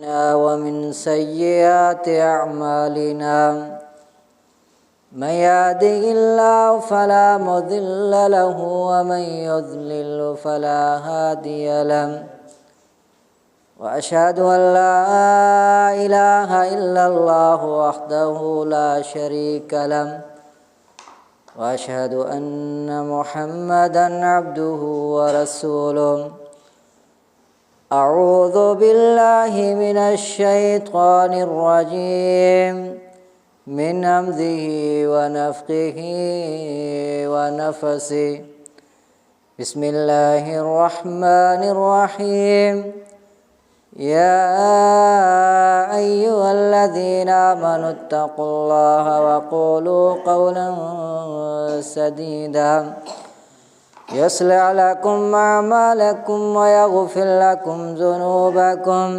ومن سيئات أعمالنا من يهده الله فلا مضل له ومن يضلل فلا هادي له وأشهد أن لا إله إلا الله وحده لا شريك له وأشهد أن محمدا عبده ورسوله أعوذ بالله من الشيطان الرجيم من همزه ونفخه ونفسه بسم الله الرحمن الرحيم يا أيها الذين آمنوا اتقوا الله وقولوا قولا سديدا يصلح لكم أعمالكم ويغفر لكم ذنوبكم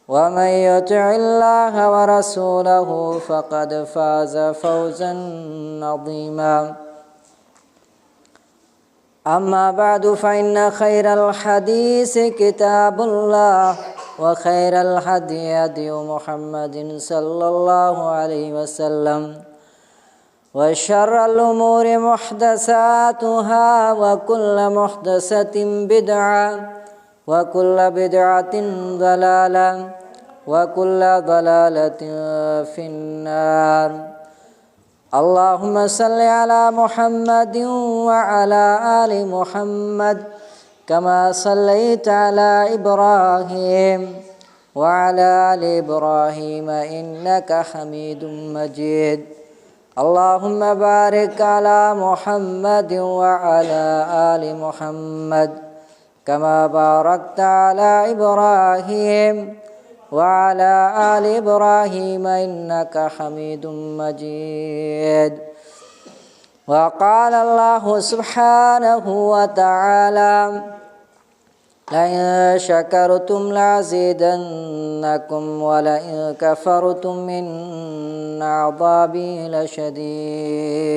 ومن يطع الله ورسوله فقد فاز فوزا عظيما أما بعد فإن خير الحديث كتاب الله وخير الهدي هدي محمد صلى الله عليه وسلم وشر الأمور محدثاتها وكل محدثة بدعة وكل بدعة ضلالة وكل ضلالة في النار اللهم صل على محمد وعلى آل محمد كما صليت على إبراهيم وعلى آل إبراهيم إنك حميد مجيد اللهم بارك على محمد وعلى آل محمد كما باركت على إبراهيم وعلى آل إبراهيم إنك حميد مجيد وقال الله سبحانه وتعالى لئن شكرتم لأزيدنكم ولئن كفرتم إن عذابي لشديد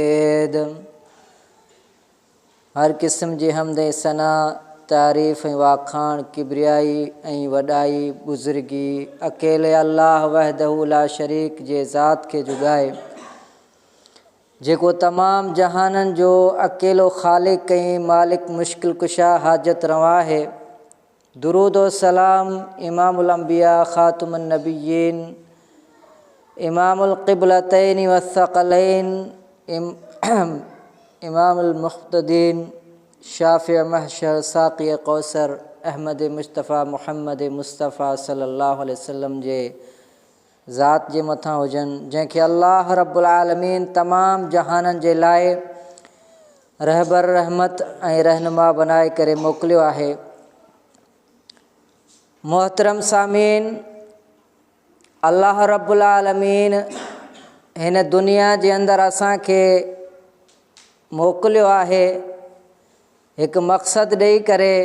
هر قسم جي حمد ۽ ثنا، تعريف ۽ واکاڻ، ڪبريائي ۽ وڏائي، بزرگي، اڪيلي الله وحده لا شريڪ جي ذات کي جڳائي. جيڪو تمام جهانن جو اڪيلو خالق ۽ مالڪ مشڪل ڪشا حاجت روا آهي. درود و سلام امام الانبياء خاتم النبيين امام القبلتين والثقلين امام المقتدين شافع محشر ساقي ڪوثر احمد مصطفيٰ محمد مصطفيٰ صلي الله عليه وسلم جي ذات جي مٿان هجن، جنهن کي الله رب العالمين تمام جهانن جي لاء رهبر رحمت ۽ رهنما بنائي ڪري موڪليو آهي. محترم سامعين! الله رب العالمين هن دنيا جي اندر اسان کي موڪليو آهي هڪ مقصد ڏئي ڪري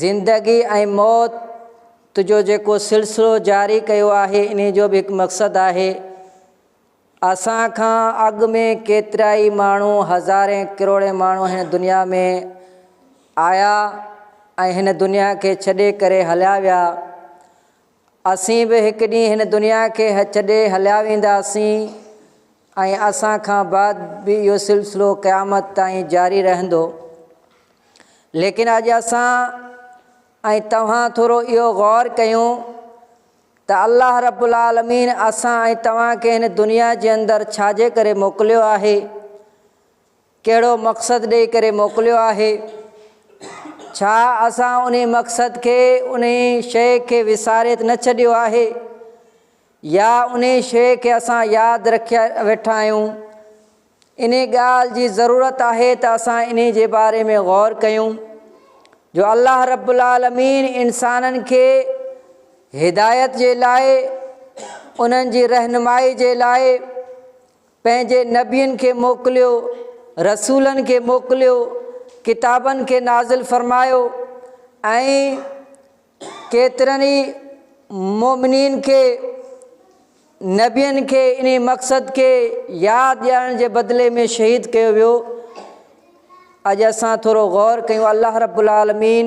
زندگي ۽ موت جو جيڪو سلسلو جاري ڪيو آهي انهي جو به هڪ مقصد آهي. اسان کان اڳ ۾ ڪيترائي ماڻهو هزارين ڪروڙين ماڻهو هن دنيا ۾ آيا ۽ هن دنيا کي ڇڏي ڪري هليا ويا. اسين به هڪ ڏينهن هن دنيا کي ڇڏي هليا وينداسين ۽ اسان کان بعد به اهو سلسلو قيامت تائين جاري رهندو. ليڪن اڄ اسان ۽ توهان ٿورو اهو غور ڪيون ته الله رب العالمين اسان ۽ توهان کي هن دنيا جي اندر ڇا جي ڪري موڪليو آهي ڪهڙو مقصد ڏئي ڪري موڪليو آهي ڇا اسان انهي مقصد کي انهي شيء کي وساري نه ڇڏيو آهي يا انهي شيء کي اسان ياد رکيا ويٺا آهيون انهي ڳالهه جي ضرورت آهي ته اسان انهي جي باري ۾ غور ڪيون جو الله رب العالمين انسانن کي هدايت جي لاء انهن جي رهنمائي جي لاء پنهنجي نبين کي موڪليو رسولن کي موڪليو ڪتابن کي نازل فرمايو ۽ ڪيترن ئي مؤمنين کي نبين کي انهي مقصد کي ياد ڏيارڻ جي بدلي ۾ شهيد ڪيو ويو. اڄ اسان ٿورو غور ڪيون الله رب العالمين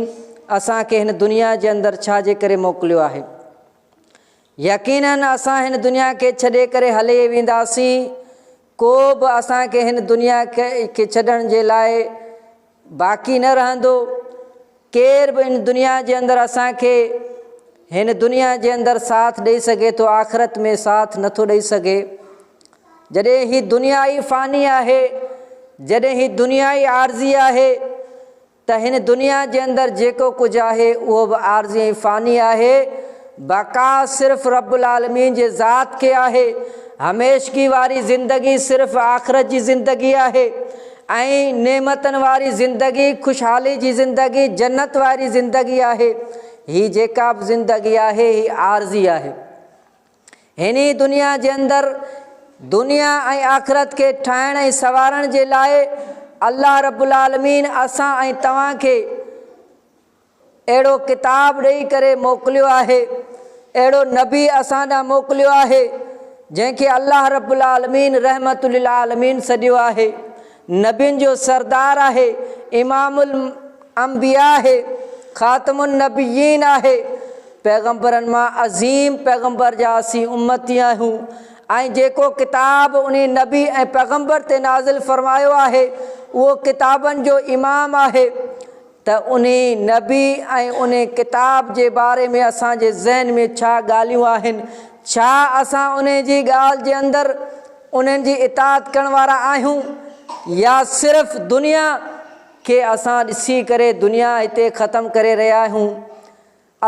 اسان کي هن دنيا جي اندر ڇا جي ڪري موڪليو آهي. يقيناً اسان هن دنيا کي ڇڏي ڪري هلي وينداسين، ڪو به اسان کي هن دنيا کي ڇڏڻ جي لاء باقي نه رهندو، ڪير به ان دنيا جي اندر اسان کي هن دنيا جي اندر ساٿ ڏئي سگهي ٿو آخرت ۾ ساٿ نٿو ڏئي سگهي. جڏهن هي دنيا ئي فاني آهي، جڏهن هي دنيا ئي عارضي آهي ته هن دنيا جي اندر جيڪو ڪجهه آهي اهو به عارضي ۽ فاني آهي، بقا صرف رب العالمين جي ذات کي آهي، هميشگي واري زندگي صرف آخرت جي زندگي آهي ۽ نعمتن واري زندگي، خوشحالي جي زندگي جنت واري زندگي آهي، هي جيڪا به زندگي آهي هي عارضي آهي. هن ئي دنيا جي اندر دنيا ۽ آخرت کي ٺاهڻ ۽ سنوارڻ جي لاء الله رب العالمين اسان ۽ توهان کي اهڙو ڪتاب ڏئي ڪري موڪليو آهي، اهڙو نبي اسان ڏانهن موڪليو آهي، جنهن کي الله رب العالمين رحمت للعالمين سڏيو آهي، نبين جو سردار آهي، امام الانبياء آهي، خاتم النبيين آهي، پيغمبرن مان عظيم پيغمبر جا اسين امتي آهيون ۽ جيڪو ڪتاب انهي نبي ۽ پيغمبر تي نازل فرمايو آهي اهو ڪتابن جو امام آهي ته انهي نبي ۽ انهي ڪتاب جي باري ۾ اسان جي ذهن ۾ ڇا ڳالهيون آهن؟ ڇا اسان انهي جي ڳالهه جي اندر انهن جي اطاعت ڪرڻ وارا آهيون يا صرف دنيا کي اسان ڏسي ڪري دنيا هتي ختم ڪري رهيا آهيون؟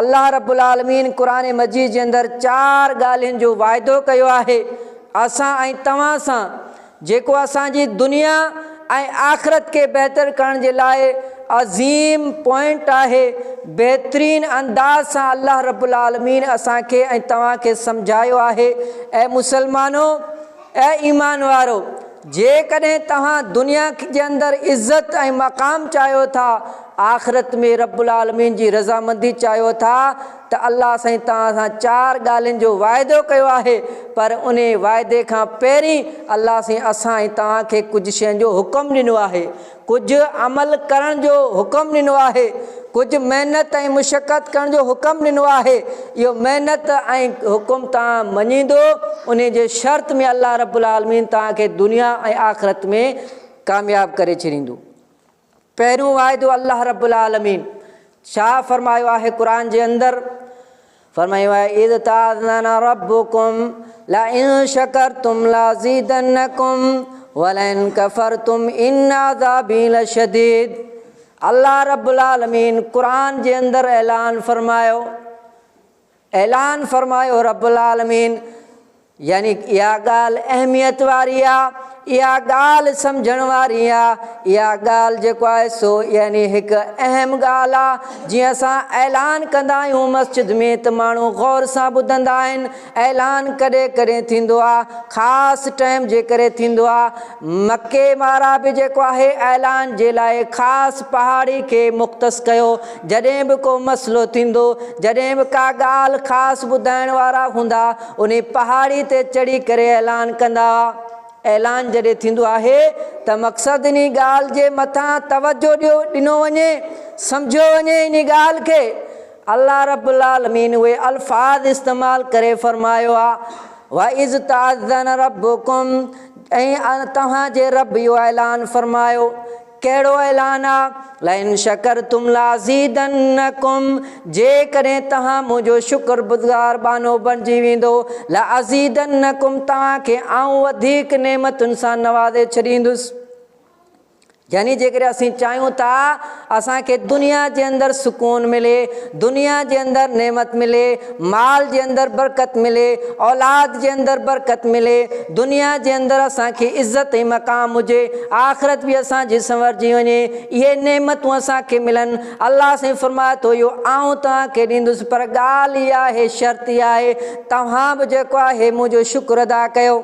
الله رب العالمين قرآن مجيد جي اندر چار ڳالهين جو واعدو ڪيو آهي اسان ۽ توهان سان جيڪو اسان جي دنيا ۽ آخرت کي بهتر ڪرڻ جي لاء عظيم پوائنٽ آهي بهترين انداز سان الله رب العالمين اسان کي ۽ توهان کي سمجهايو آهي اي مسلمانو اي ايمان وارو! جيڪڏهن توهان دنيا جي اندر عزت ۽ مقام چاهيو ٿا، آخرت ۾ رب العالمين جي رضامندي چاهيو ٿا ته الله سائين توهان سان چار ڳالهين جو واعدو ڪيو آهي پر انهي واعدي کان پهرين الله سائين اسان ۽ توهان کي ڪجهه شين جو حڪم ڏنو آهي. ڪجهه عمل ڪرڻ جو حڪم ڏنو آهي، ڪجهه محنت ۽ مشقت ڪرڻ جو حڪم ڏنو آهي، اهو محنت ۽ حڪم توهان مڃيندو، انهي جي شرط ۾ الله رب العالمين توهان کي دنيا ۽ آخرت ۾ ڪامياب ڪري ڇڏيندو. پهريون واعدو الله رب العالمين ڇا فرمايو آهي قرآن جي اندر؟ فرمايو آهي اذ تاذن ربڪم لئن شڪرتم لازيدنڪم ولئن ڪفرتم ان عذابي لشديد الله رب العالمين قرآن جي اندر اعلان فرمايو اعلان فرمايو رب العالمين يعني اها ڳالهه اهميت واري آ، اها ڳالهه سمجهڻ واري آ، اها ڳالهه جيڪو آهي سو يعني هڪ اهم ڳالهه آ، جيئن اسان اعلان ڪندا آهيون مسجد ۾ ته ماڻهو غور سان ٻڌندا آهن، اعلان ڪڏهن ڪڏهن ٿيندو آ، خاص ٽائيم جي ڪري ٿيندو آ، مڪي وارا به جيڪو آهي اعلان جي لاء خاص پهاڙي کي مختص ڪيو، جڏهن به ڪو مسئلو ٿيندو، جڏهن به ڪا ڳالهه خاص ٻڌائڻ وارا هوندا، انهي پهاڙي تي چڙهي ڪري اعلان ڪندا. اعلان جڏهن ٿيندو آهي ته مقصد انهي ڳالهه جي مٿان توجه ڏيو ڏنو وڃي، سمجهيو وڃي انهي ڳالهه کي. الله رب العالمين اهي الفاظ استعمال ڪري فرمايو آ، واذ تاذن ربڪم ۽ توهان جي رب اهو اعلان فرمايو. ڪهڙو اعلان آ؟ لئن شڪرتم لازيدنڪم جيڪڏهن توهان منهنجو شڪر گذار ٻانهو بڻجي ويندو، لازيدنڪم توهان کي آئون وڌيڪ نعمتن سان نوازي ڇڏيندس. يعني جيڪڏهن اسين چاهيون ٿا اسان کي دنيا جي اندر سڪون ملي، دنيا جي اندر نعمت ملي، مال جي اندر برڪت ملي، اولاد جي اندر برڪت ملي، دنيا جي اندر اسان کي عزت ۽ مقام هجي، آخرت به اسان جي سنورجي وڃي، اهي نعمتون اسان کي ملن، الله سائين فرمائي ٿو اهو آئون توهان کي ڏيندس پر ڳالهه اها آهي شرط اها آهي توهان به جيڪو آهي منهنجو شڪر ادا ڪيو.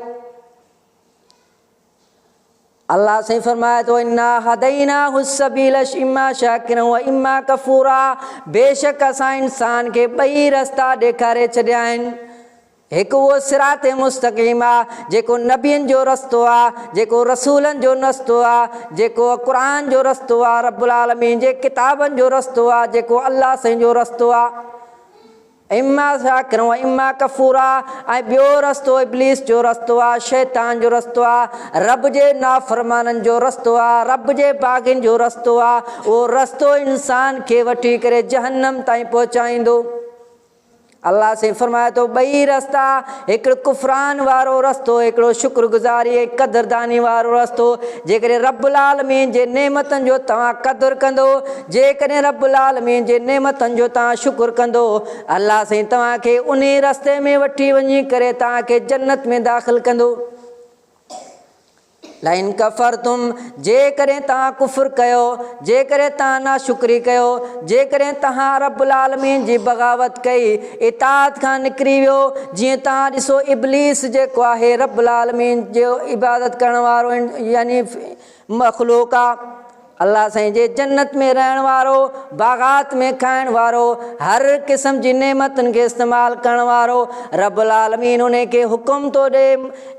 الله سائين فرمائي ٿو انا هديناه السبيل اما شاڪرا و اما ڪفورا بيشڪ اسان انسان کي ٻئي رستا ڏيکاري ڇڏيا آهن. هڪ اهو صراط مستقيم آ، جيڪو نبين جو رستو آ، جيڪو رسولن جو رستو آ، جيڪو قرآن جو رستو آ، رب العالمين جي ڪتابن جو رستو آ، جيڪو الله سائين جو رستو آ. اما شاڪرا و اما ڪفورا ۽ ٻيو رستو ابليس جو رستو آ، شيطان جو رستو آ، رب جي نافرمانن جو رستو آ، رب جي باغين جو رستو آ، اهو رستو انسان کي وٺي ڪري جهنم تائين پهچائيندو. الله سائين فرمائي ٿو ٻئي رستا هڪڙو ڪفران وارو رستو هڪڙو شڪر گذاري ۽ قدرداني وارو رستو جيڪڏهن رب العالمين جي نعمتن جو توهان قدر ڪندو جيڪڏهن رب العالمين جي نعمتن جو توهان شڪر ڪندو الله سائين توهان کي انهي رستي ۾ وٺي وڃي ڪري توهان کي جنت ۾ داخل ڪندو. لئن ڪفرتم، جيڪڏهن توهان ڪفر ڪيو، جيڪڏهن توهان ناشڪري ڪيو، جيڪڏهن توهان رب العالمين جي بغاوت ڪئي، اطاعت کان نڪري ويو، جيئن توهان ڏسو ابليس جيڪو آهي رب العالمين جو عبادت ڪرڻ وارو يعني مخلوق آ، الله سائين جي جنت ۾ رهڻ وارو، باغات ۾ کائڻ وارو، هر قسم جي نعمتن کي استعمال ڪرڻ وارو، رب العالمين انهي کي حڪم ٿو ڏئي،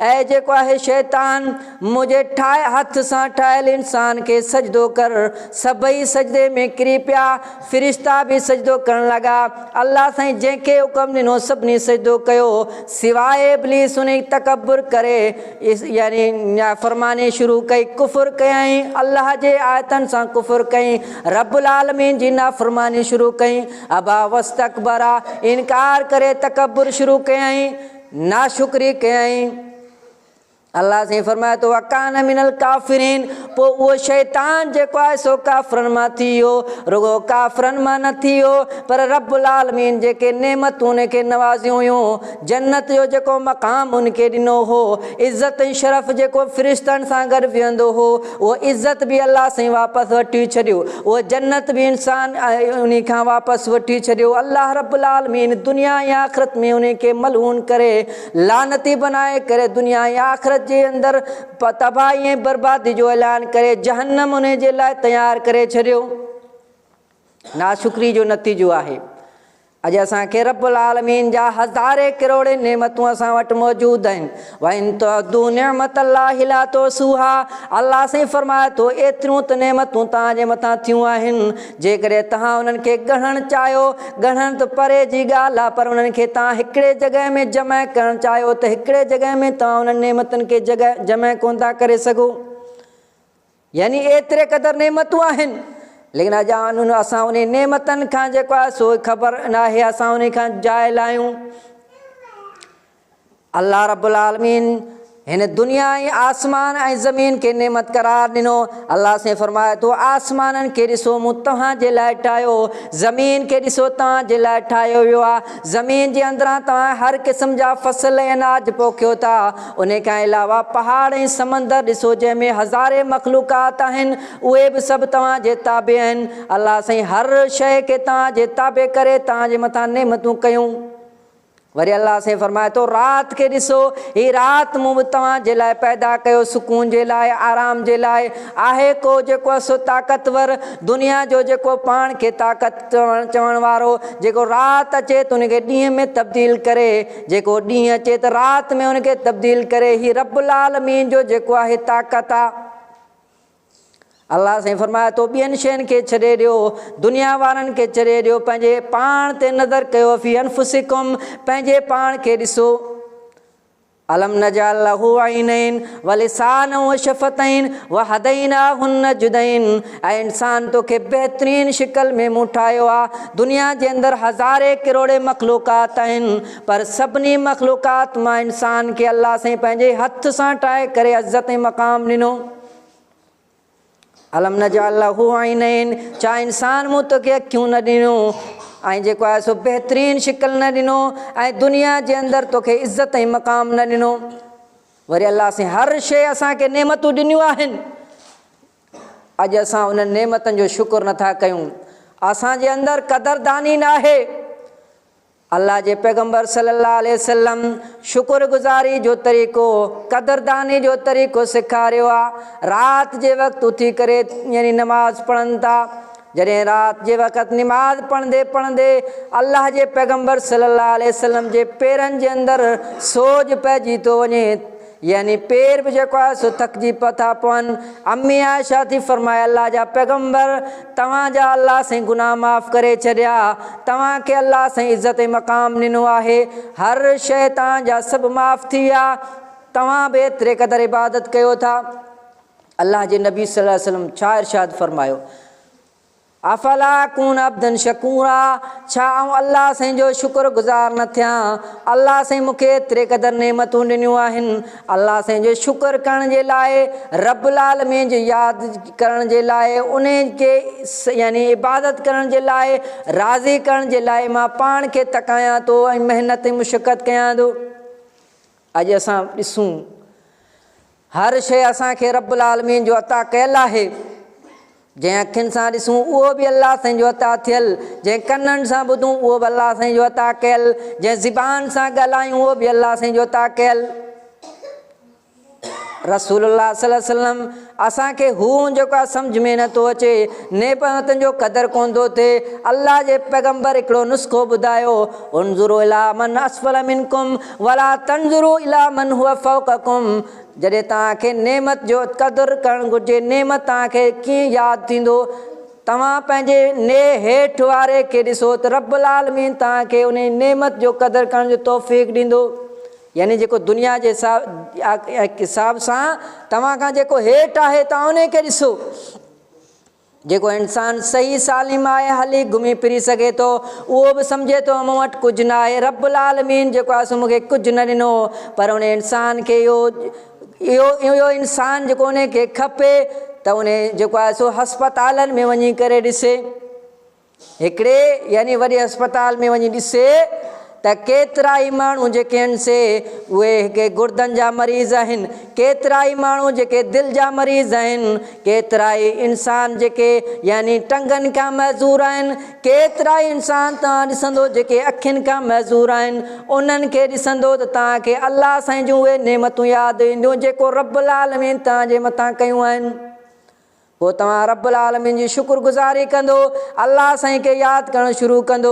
اي جيڪو آهي شيطان! منهنجي ٺاهي هٿ سان ٺاهيل انسان کي سجدو ڪر. سڀئي سجدي ۾ ڪري پيا، فرشتا به سجدو ڪرڻ لڳا. الله سائين جنهن کي حڪم ڏنو سڀني سجدو ڪيو، سواء ابليس انهي تڪبر ڪري يعني نافرماني شروع ڪئي، ڪفر ڪيائين، الله جي آيتن سان ڪفر ڪئين، رب العالمين جي نافرماني شروع ڪئين، ابا واستڪبر، انڪار ڪري تڪبر شروع ڪيائين، ناشڪري ڪيائين. الله سائين فرمائي ٿو وڪان من الڪافرين پوء اهو شيطان جيڪو آهي سو ڪافرن مان ٿي ويو، رڳو ڪافرن مان نه ٿي ويو پر رب العالمين جيڪي نعمتون ان کي نوازيون هيون، جنت جو جيڪو مقام ان کي ڏنو هو، عزت ۽ شرف جيڪو فرشتن سان گڏ ويهندو هو، اهو عزت به الله سائين واپس وٺي ڇڏيو، اهو جنت به انسان انهي کان واپس وٺي ڇڏيو، الله رب العالمين دنيا ۽ آخرت ۾ انهي کي ملعون ڪري لعنتي بنائي ڪري دنيا ۽ آخرت جي اندر تباهي ۽ بربادي جو اعلان ڪري جهنم انهي جي لاء تيار ڪري ڇڏيو. ناشڪري جو نتيجو آهي. اڄ اسان کي رب العالمين جا هزارين ڪروڙين نعمتون اسان وٽ موجود آهن. وان تعدوا نعمت الله لا تحصوها الله سائين فرمائي ٿو ايتريون ته نعمتون توهان جي مٿان ٿيون آهن جيڪڏهن توهان انهن کي ڳڻڻ چاهيو، ڳڻڻ ته پري جي ڳالهه آهي پر انهن کي توهان هڪڙي جڳهه ۾ جمع ڪرڻ چاهيو ته هڪڙي جڳهه ۾ توهان انهن نعمتن کي جڳهه جمع ڪونه ٿا ڪري سگهو. يعني ايتري قدر نعمتون آهن ليڪن اڄ اسان انهي نعمتن کان جيڪو آهي سو خبر ناهي اسان انهي کان جاهل آهيون. الله رب العالمين هن دنيا ۽ آسمان ۽ زمين کي نعمت قرار ڏنو. الله سائين فرمائي ٿو آسمانن کي ڏسو مون توهان جي لاء ٺاهيو، زمين کي ڏسو توهان جي لاء ٺاهيو ويو آهي، زمين جي اندران توهان هر قسم جا فصل ۽ اناج پوکيو ٿا، انهي کان علاوه پهاڙ ۽ سمندر ڏسو جنهن ۾ هزارين مخلوقات آهن اهي به سڀ توهان جي تابع آهن. الله سائين هر شيء کي توهان جي تابع ڪري توهان جي مٿان نعمتون ڪيون. وري الله سائين فرمائي ٿو رات کي ڏسو هي رات مون به توهان جي لاء پيدا ڪيو سڪون جي لاء آرام جي لاء آهي ڪو جيڪو سو طاقتور دنيا جو جيڪو پاڻ کي طاقت چوڻ وارو جيڪو رات اچي ته ان کي ڏينهن ۾ تبديل ڪري جيڪو ڏينهن اچي ته رات ۾ ان کي تبديل ڪري هي رب العالمين جو جيڪو آهي طاقت آ. الله سائين فرمائي ٿو ٻين شين کي ڇڏي ڏيو دنيا وارن کي ڇڏي ڏيو پنهنجي پاڻ تي نظر ڪيو في انفسڪم پنهنجي پاڻ کي ڏسو. الم نجعل له عينين ولسانا وشفتين وهديناه النجدين اي انسان توکي بهترين شڪل ۾ مون ٺاهيو آ دنيا جي اندر هزارين ڪروڙين مخلوقات آهن پر سڀني مخلوقات مان انسان کي الله سائين پنهنجي هٿ سان ٺاهي ڪري عزت ۽ مقام ڏنو. الم نجعل له عينين ڇا انسان مون توکي اکيون نه ڏنيون ۽ جيڪو آهي سو بهترين شڪل نه ڏنو ۽ دنيا جي اندر توکي عزت ۽ مقام نه ڏنو. وري الله سائين هر شيء اسان کي نعمتون ڏنيون آهن اڄ اسان انهن نعمتن جو شڪر نٿا ڪيون اسان جي اندر قدرداني ناهي. الله جي پيغمبر صلي الله عليه وسلم شڪر گذاري جو طريقو، قدرداني جو طريقو سيکاريو آ. رات جي وقت اٿي ڪري يعني نماز پڙهن ٿا. جڏهن رات جي وقت نماز پڙهندي پڙهندي الله جي پيغمبر صلي الله عليه وسلم جي پيرن جي اندر سوڄ پئجي ٿو وڃي يعني پير به جيڪو آهي سو ٿڪجي ٿا پون. امي عائشه ٿي فرمائي الله جا پيغمبر توهان جا الله سائين گناهه معاف ڪري ڇڏيا توهان کي الله سائين عزت ۽ مقام ڏنو آهي هر شيء توهان جا سڀ معاف ٿي ويا توهان به ايتري قدر عبادت ڪيو ٿا. الله جي نبي صلي الله عليه وسلم ڇا ارشاد فرمايو افلا اڪون عبدا شڪورا ڇا آئون الله سائين جو شڪر گذار نه ٿيان الله سائين مون کي ايتري قدر نعمتون ڏنيون آهن الله سائين جو شڪر ڪرڻ جي لاء رب العالمين جي ياد ڪرڻ جي لاء ان کي يعني عبادت ڪرڻ جي لاء راضي ڪرڻ جي لاء مان پاڻ کي تڪايان ٿو ۽ محنت ۽ مشقت ڪيان ٿو اڄ اسان ڏسون هر شيء اسان کي رب العالمين جو عطا ڪيل آهي. جنهن اکين سان ڏسون اهو به الله سائين جو عطا ٿيل، جنهن ڪنن سان ٻڌون اهو به الله سائين جو عطا ڪيل، جنهن زبان سان ڳالهايون اهو به الله سائين جو عطا ڪيل. رسول الله صلي الله عليه وسلم اسان کي هو جيڪو آهي سمجهه ۾ نٿو اچي، نعمتن جو قدر ڪونه ٿو ٿئي. الله جي پيغمبر هڪڙو نسخو ٻڌايو، انظروا الي من اسفل منڪم ولا تنظروا الي من هو فوقڪم جڏهن توهان کي نعمت جو قدر ڪرڻ گهرجي، نعمت توهان کي ڪيئن ياد ٿيندو؟ توهان پنهنجي ني هيٺ واري کي ڏسو ته رب العالمين توهان کي انهي نعمت جو قدر ڪرڻ جو توفيق ڏيندو. يعني جيڪو دنيا جي حساب سان توهان کان جيڪو هيٺ آهي توهان انهي کي ڏسو. جيڪو انسان صحيح سالم آهي هلي گهمي ڦري سگهي ٿو اهو به سمجهي ٿو مون وٽ ڪجهه نه آهي رب العالمين جيڪو آهي سو مون کي ڪجهه نه ڏنو پر ان انسان کي اهو اهو اهو انسان جيڪو ان کي کپي ته ان جيڪو آهي سو هسپتالن ۾ وڃي ڪري ڏسي هڪڙي يعني وڏي اسپتال ۾ وڃي ڏسي ته ڪيترائي ماڻهو جيڪي آهن سي اهي هڪ گردن جا مريض آهن، ڪيترائي ماڻهو جيڪي دل جا مريض آهن، ڪيترائي انسان جيڪي يعني ٽنگن کان معذور آهن، ڪيترائي انسان توهان ڏسندو جيڪي اکين کان معذور آهن، انهن کي ڏسندو ته توهان کي الله سائين جون اهي نعمتون ياد اينديون جيڪو رب العالمين توهان جي مٿان ڪيون آهن. پوء توهان رب العالمين جي شڪر گذاري ڪندو، الله سائين کي ياد ڪرڻ شروع ڪندو،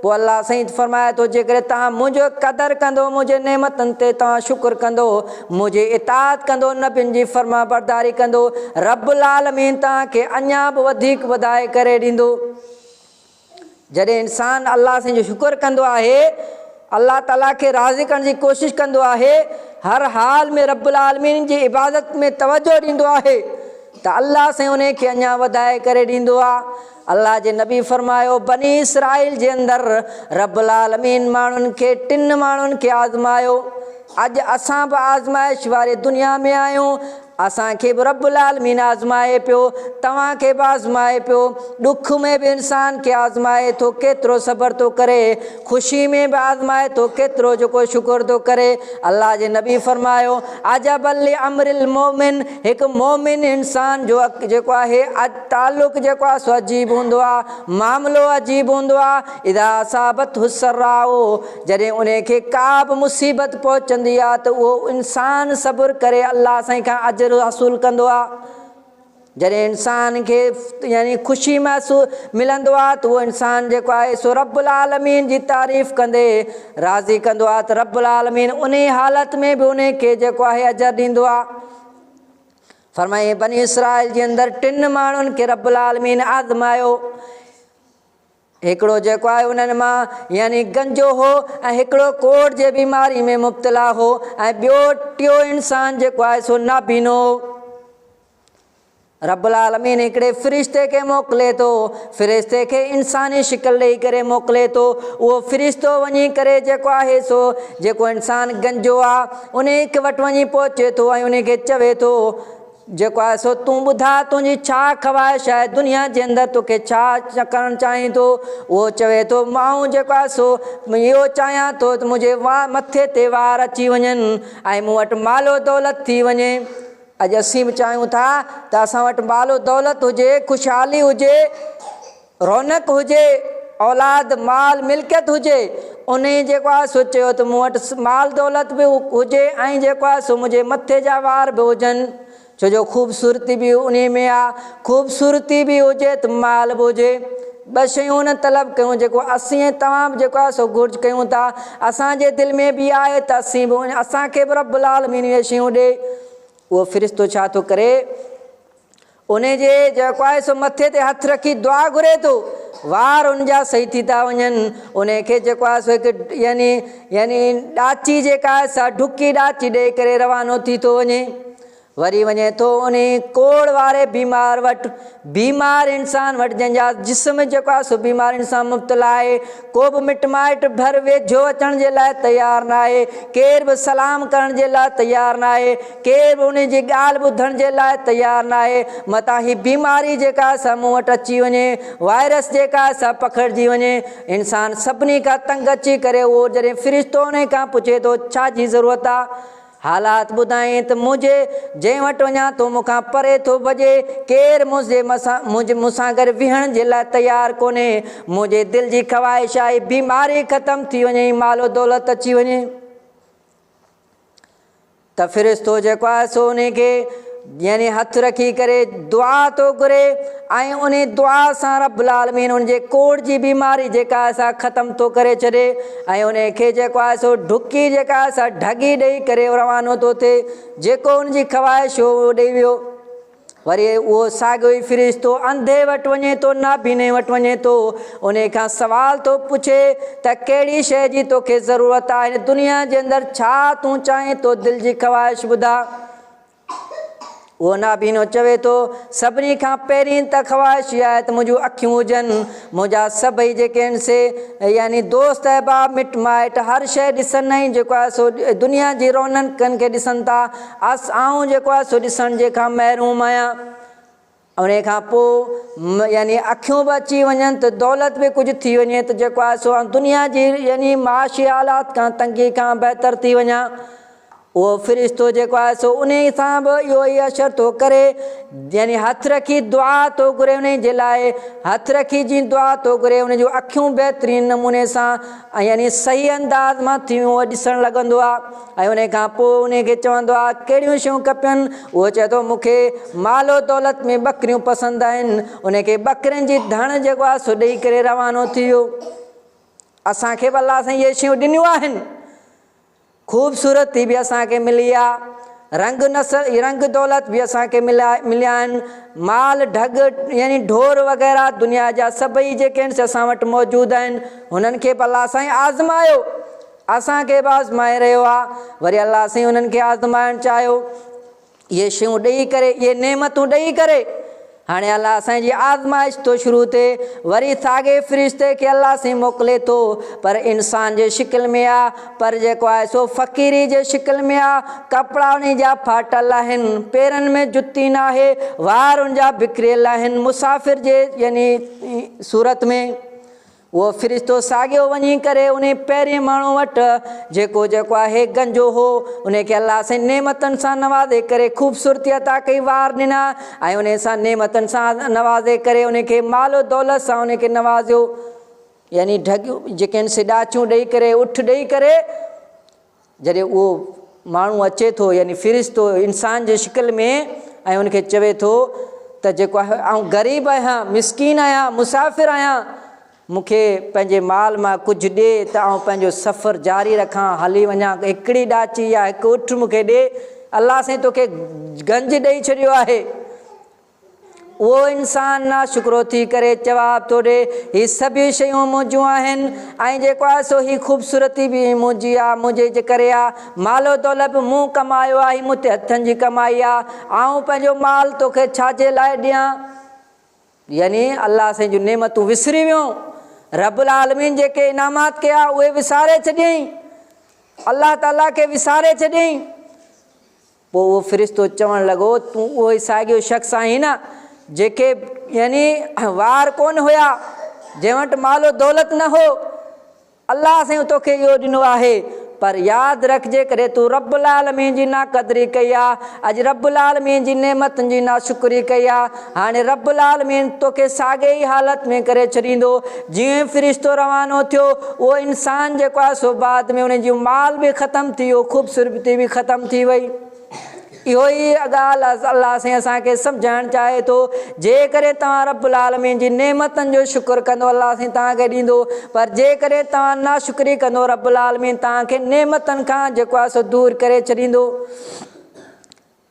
پوء الله سائين فرمائي ٿو جيڪڏهن توهان منهنجو قدر ڪندو، منهنجي نعمتن تي توهان شڪر ڪندو، منهنجي اطاعت ڪندو، نبين جي فرمانبرداري ڪندو، رب العالمين توهان کي اڃا به وڌيڪ وڌائي ڪري ڏيندو. جڏهن انسان الله سائين جو شڪر ڪندو آهي، الله تعاليٰ کي راضي ڪرڻ جي ڪوشش ڪندو آهي، هر حال ۾ رب العالمين جي عبادت ۾ توجه ڏيندو آهي ته الله سائين انهي کي اڃا وڌائي ڪري ڏيندو آهي. الله جي نبي فرمايو، بني اسرائيل جي اندر رب العالمين ماڻهن کي ٽن ماڻهن کي آزمايو، اڄ اسان به آزمائش واري دنيا ۾ آهيون، اسان کي به رب العالمين آزمائي پيو، توهان کي به آزمائي پيو، ڏک ۾ به انسان کي آزمائي ٿو ڪيترو صبر ٿو ڪري، خوشي ۾ به آزمائي ٿو ڪيترو جيڪو شڪر ٿو ڪري، الله جي نبي فرمايو، عجبا لامر المومن هڪ مومن انسان جو جيڪو آهي تعلق جيڪو آهي سو عجيب هوندو آهي، معاملو عجيب هوندو آهي، اذا اصابته السراء جڏهن انهي کي ڪا به مصيبت پهچندي آ ته اهو انسان صبر ڪري الله سائين کان اجر حاصل ڪندو آ. جڏهن انسان کي يعني خوشي محسوس ملندو آ ته اهو انسان جيڪو آهي سو رب العالمين جي تعريف ڪندي راضي ڪندو آ ته رب العالمين انهي حالت ۾ به انهي کي جيڪو آهي اجر ڏيندو آ. فرمائي بني اسرائيل جي اندر ٽن ماڻهن کي رب العالمين آزمايو. هڪڙو جيڪو آهي انهن مان يعني گنجو هو ۽ هڪڙو ڪوڙهه جي بيماري ۾ مبتلا هو ۽ ٻيو ٽيو انسان جيڪو آهي سو نابينو هو. رب العالمين هڪڙي فرشتي کي موڪلي ٿو، فرشتي کي انساني شڪل ڏئي ڪري موڪلي ٿو، اهو فرشتو وڃي ڪري جيڪو آهي سو جيڪو انسان گنجو آ انهي وٽ وڃي پهچي ٿو ۽ انهي کي چوي ٿو جيڪو آهي سو تون ٻڌاء تنهنجي ڇا خواهش آهي دنيا جي اندر توکي ڇا ڪرڻ چاهين ٿو؟ اهو چوي ٿو آئون جيڪو آهي سو اهو چاهيان ٿو ته منهنجي مٿي تي وار اچي وڃن ۽ مون وٽ مال و دولت ٿي وڃي. اڄ اسين به چاهيون ٿا ته اسان وٽ مال و دولت هجي، خوشحالي هجي، رونق هجي، اولاد، مال، ملڪيت هجي. انهيء جيڪو آهي سو چيو ته مون وٽ مال دولت به هجي ۽ جيڪو آهي سو منهنجي مٿي جا وار به هجن. ڇو جو خوبصورتي به انهي ۾ آ، خوبصورتي به هجي ته مال به هجي. ٻه شيون هن طلب ڪيون جيڪو اسين ۽ توهان به جيڪو آهي سو گهرج ڪيون ٿا. اسان جي دل ۾ به آهي ته اسين به اسان کي به رب العالمين اهي شيون ڏي. اهو فرشتو ڇا ٿو ڪري؟ انهي جي جيڪو آهي سو مٿي تي هٿ رکي دعا گهري ٿو. وار ان جا صحيح ٿي ٿا وڃن. انهي کي جيڪو آهي سو هڪ يعني يعني ڏاچي جيڪا آهي سا ڍڪي ڏاچي ڏئي ڪري روانو ٿي ٿو وڃي. وري وڃي ٿو انهي ڪوڙ واري بيمار وٽ، بيمار انسان وٽ جنهن جا جسم جيڪو آهي سو بيمارين سان مبتلا آهي، ڪو به مٽ مائٽ ڀر ويجهو اچڻ جي لاء تيار ناهي، ڪير به سلام ڪرڻ جي لاء تيار ناهي، ڪير به انهي جي ڳالهه ٻڌڻ جي لاء تيار ناهي، متان هي بيماري جيڪا آهي سا مون وٽ اچي وڃي، وائرس جيڪا آهي سا پکڙجي وڃي، انسان سڀني کان تنگ اچي ڪري اهو جڏهن فرشتو انهي کان پڇي ٿو ڇا جي ضرورت آهي؟ حالات ٻڌائين ته منهنجي جنهن وٽ وڃان ٿو مون کان پري ٿو ڀڄي، ڪير منهنجي منهنجي مون سان گڏ ويهڻ جي لاء تيار ڪونهي، منهنجي دل جي خواهش آهي بيماري ختم ٿي وڃي ۽ مال و دولت اچي وڃي. ته فرشتو جيڪو آهي سو انهي کي يعني هٿ رکي ڪري دعا ٿو گهري ۽ انهي دعا سان رب العالمين ان جي ڪوڙ جي بيماري جيڪا آهي سا ختم ٿو ڪري ڇڏي ۽ انهي کي جيڪو آهي سو ڍڪي جيڪا آهي سا ڍڳي ڏئي ڪري روانو ٿو ٿئي جيڪو ان جي خواهش هو اهو ڏئي ويو. وري اهو ساڳيو ئي فرشتو انڌي وٽ وڃي ٿو، نابيني وٽ وڃي ٿو، انهي کان سوال ٿو پڇي ته ڪهڙي شيء جي توکي ضرورت آهي، هن دنيا جي اندر ڇا تون چاهين ٿو، دل جي خواهش ٻڌاء. اهو نابينو چوي ٿو، سڀني کان پهرين ته خواهش اها آهي ته منهنجون اکيون هجن، منهنجا سڀئي جيڪي آهن سي يعني دوست احباب، مٽ مائٽ هر شيء ڏسن ۽ جيڪو آهي سو دنيا جي رونقن کي ڏسن ٿا، اس آئون جيڪو آهي سو ڏسڻ جي کان محروم آهيان. انهيء کان پوء يعني اکيون به اچي وڃن ته دولت به ڪجهه ٿي وڃي ته جيڪو آهي سو آئون دنيا جي يعني معاشي حالات کان تنگي کان بهتر ٿي وڃان. اهو فرشتو جيڪو آهي سو انهيء سان به اهو ئي اشر ٿو ڪري يعني هٿ رکي دعا ٿو گهري انهيء جي لاء هٿ رکي جي دعا ٿو گهري ان جون اکيون بهترين نموني سان ۽ يعني صحيح انداز مان ٿيون اهو ڏسڻ لڳندو آهي ۽ انهي کان پوء انهي کي چوندو آهي ڪهڙيون شيون کپين اهو چئي ٿو مون کي مال و دولت ۾ ٻڪريون پسند آهن انهي کي ٻڪرين جي ڌڻ جيڪو آهي سو ڏئي ڪري روانو ٿي ويو اسان کي به الله سائين اهي شيون ڏنيون آهن خوبصورتي به اسان کي ملي آ، رنگ نسل رنگ دولت به اسان کي مليا مليا آهن، مال ڍڳ يعني ڍور وغيره دنيا جا سڀئي جيڪي آهن سي اسان وٽ موجود آهن، هنن کي به الله سائين آزمايو، اسان کي به آزمائي رهيو آ، وري الله سائين انهن کي آزمائڻ چاهيو. اهي شيون ڏئي ڪري، اهي نعمتون ڏئي ڪري، هاڻي الله سائين جي آزمائش ٿو شروع ٿئي، وري ساڳئي فرشتي کي الله سائين موڪلي ٿو، پر انسان جي شڪل ۾ آ، پر جيڪو آهي سو فقيري جي شڪل ۾ آ، ڪپڙا انهي جا ڦاٽل آهن، پيرن ۾ جتي ناهي، وار ان جا بکريل آهن، مسافر جي يعني صورت ۾. اهو فرشتو ساڳيو وڃي ڪري انهي پهرين ماڻهو وٽ جيڪو جيڪو آهي گنجو هو انهي کي الله سائين نعمتن سان نوازي ڪري خوبصورتي عطا ڪئي وار ڏنا ۽ انهي سان نعمتن سان نوازي ڪري انهي کي مال و دولت سان انهي کي نوازيو يعني ڍڳيون جيڪي آهن سي ڏاچيون ڏئي ڪري اٺ ڏئي ڪري جڏهن اهو ماڻهو اچي ٿو يعني فرشتو انسان جي شڪل ۾ ۽ ان کي چوي ٿو ته جيڪو آهي آئون غريب آهيان، مسڪين آهيان، مسافر آهيان، مون کي پنهنجي مال مان ڪجهه ڏي ته آئون پنهنجو سفر جاري رکان، هلي وڃان، هڪڙي ڏاچي يا هڪ اٺ مون کي ڏي، الله سائين توکي گنج ڏئي ڇڏيو آهي. اهو انسان ناشڪرو ٿي ڪري جواب ٿو ڏي، هي سڀيئي شيون منهنجون آهن ۽ جيڪو آهي سو هي خوبصورتي به منهنجي آ، منهنجي جي ڪري آ، مال و دولت به مون ڪمايو آ، هي مون تي هٿن جي ڪمائي آ، آئون پنهنجو مال توکي ڇا جي لاء ڏيان؟ يعني الله سائين جون نعمتون وسري ويون، رب العالمين جيڪي انعامات ڪيا اهي وساري ڇڏيائين، الله تعاليٰ کي وساري ڇڏيائين. پوء اهو فرشتو چوڻ لڳو، تون اهو ئي ساڳيو شخص آهين نه، جنهن کي يعني وار ڪونه هيا، جنهن وٽ مال و دولت نه هو. الله سائين توکي اهو ڏنو آهي، پر ياد رک جيڪڏهن تون رب العالمين جي ناقدري ڪئي آ، اڄ رب العالمين جي نعمتن جي ناشڪري ڪئي آ، هاڻي رب العالمين توکي ساڳي ئي حالت ۾ ڪري ڇڏيندو. جيئن ئي فرشتو روانو ٿيو، اهو انسان جيڪو آهي سو بعد ۾ ان جو مال به ختم ٿي ويو، خوبصورتي به ختم ٿي وئي. اهو ئي ڳالهه الله سائين اسان کي سمجهائڻ چاهي ٿو، جيڪڏهن توهان رب العالمين جي نعمتن جو شڪر ڪندو الله سائين توهان کي ڏيندو، پر جيڪڏهن توهان ناشڪري ڪندو رب العالمين توهان کي نعمتن کان جيڪو آهي سو دور ڪري ڇڏيندو.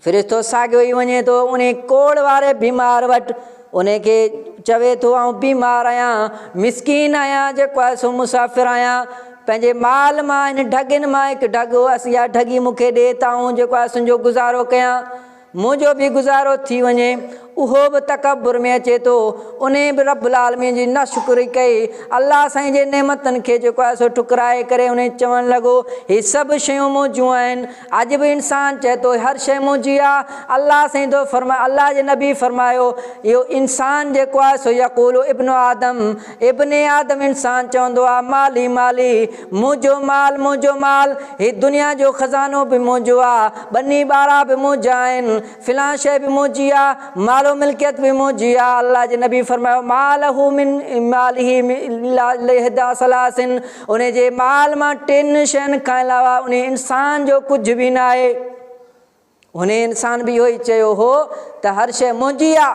فرشتو ساڳيو ئي وڃي ٿو انهي ڪوڙ واري بيمار وٽ، انهي کي چوي ٿو آئون بيمار آهيان، مسڪين آهيان، جيڪو آهي سو مسافر آهيان، پنهنجي مال مان هن ڍڳين مان هڪ ڍڳ يا ڍڳي مون کي ڏي ته آئون جيڪو آهي سنجو گذارو ڪيان، منهنجو به گذارو ٿي وڃي. اهو به تڪبر ۾ اچي ٿو. انهي به رب العالمين جي ناشڪري ڪئي. الله سائين جي نعمتن کي جيڪو آهي سو ٺڪرائي ڪري انهي چوڻ لڳو، هي سڀ شيون منهنجون آهن. اڄ به انسان چئي ٿو هر شيء منهنجي آ. الله سائين ٿو فرمائي، الله جي نبي فرمايو، اهو انسان جيڪو آهي سو يقول ابن آدم، ابن آدم انسان چوندو آ مالي مالي، منهنجو مال منهنجو مال، هي دنيا جو خزانو به منهنجو آ، ٻني ٻارا به منهنجا آهن، فلان شيء به منهنجي آ، مال و ملڪيت به منهنجي آ، الله جي نبي فرمايو ما له من ماله الا احدي ثلاث، ان جي مال مان ٽن شين کان علاوه ان انسان جو ڪجهه به ناهي. ان انسان به اهو ئي چيو هو ته هر شيء منهنجي آ.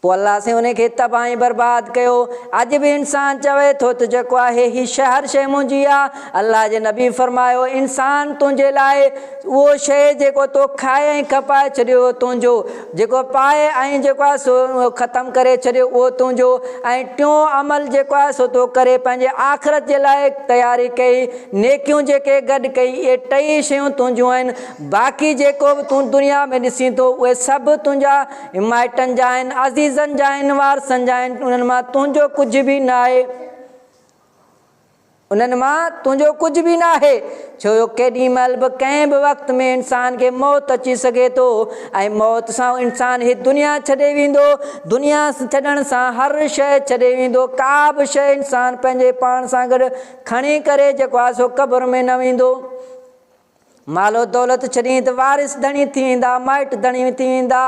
پوء الله سائين ان کي تباهه ۽ برباد ڪيو. اڄ به انسان چوي ٿو ته جيڪو آهي هي شيء هر شيء منهنجي آ. الله جي نبي فرمايو، انسان تنهنجي لاء اهو شيء جيڪو تو کائي ۽ کپائي ڇڏيو اهو تنهنجو، جيڪو پائي ۽ جيڪو آهي سو ختم ڪري ڇڏيو اهو تنهنجو ۽ ٽيون عمل جيڪو آهي سو تو ڪري پنهنجي آخرت جي لاء تياري ڪئي، نيڪيون جيڪي گڏ ڪئي اهي ٽئي شيون تنهنجون آهن. باقي جيڪو به تون دنيا ۾ ڏسين ٿو اهي سڀ تنهنجا مائٽن جا آهن، عزيزن جا آهن، وارثن جا آهن، انهن مان تنهنجو ڪجهه به ناهي. انهن مان تنهنجو ڪجهه به ناهي، ڇو جو ڪيڏي مهل به ڪنهن به وقت ۾ انسان کي موت اچي سگهي ٿو ۽ موت سان انسان هي دنيا ڇڏي ويندو، دنيا ڇڏڻ سان هر شيء ڇڏي ويندو، ڪا به شيء انسان پنهنجي پاڻ سان گڏ کڻي ڪري جيڪو آهي سو قبر ۾ نه ويندو. مال و دولت ڇڏين ته وارث ڌڻي ٿي ويندا، مائٽ ڌڻي ٿي ويندا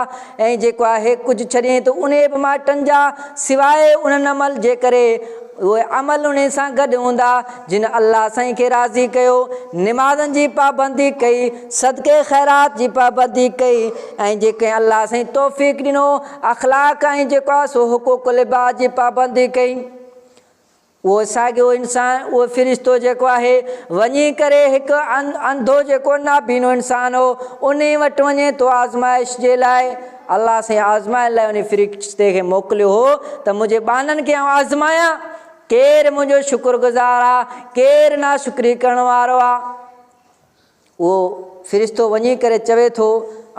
۽ جيڪو آهي ڪجهه ڇڏين ته انهي به مائٽن جا سواء انهن عمل جي ڪري اهي عمل انهي سان گڏ هوندا جن الله سائين کي راضي ڪيو، نمازن جي پابندي ڪئي، صدقي خيرات جي پابندي ڪئي ۽ جيڪنهن الله سائين توفيق ڏنو اخلاق ۽ جيڪو آهي سو حقوق العباد جي پابندي ڪئي. اهو ساڳيو انسان، اهو فرشتو جيڪو آهي، وڃي ڪري هڪ انڌو جيڪو نابينو انسان هو، انهي وٽ وڃي ٿو آزمائش جي لاء. الله سائين آزمائڻ لاء انهي فرشتي کي موڪليو هو ته منهنجي ٻانهن کي آئون آزمايان، ڪير منهنجو شڪر گذار آ، ڪير ناشڪري ڪرڻ وارو آ. اهو فرشتو وڃي ڪري چوي ٿو،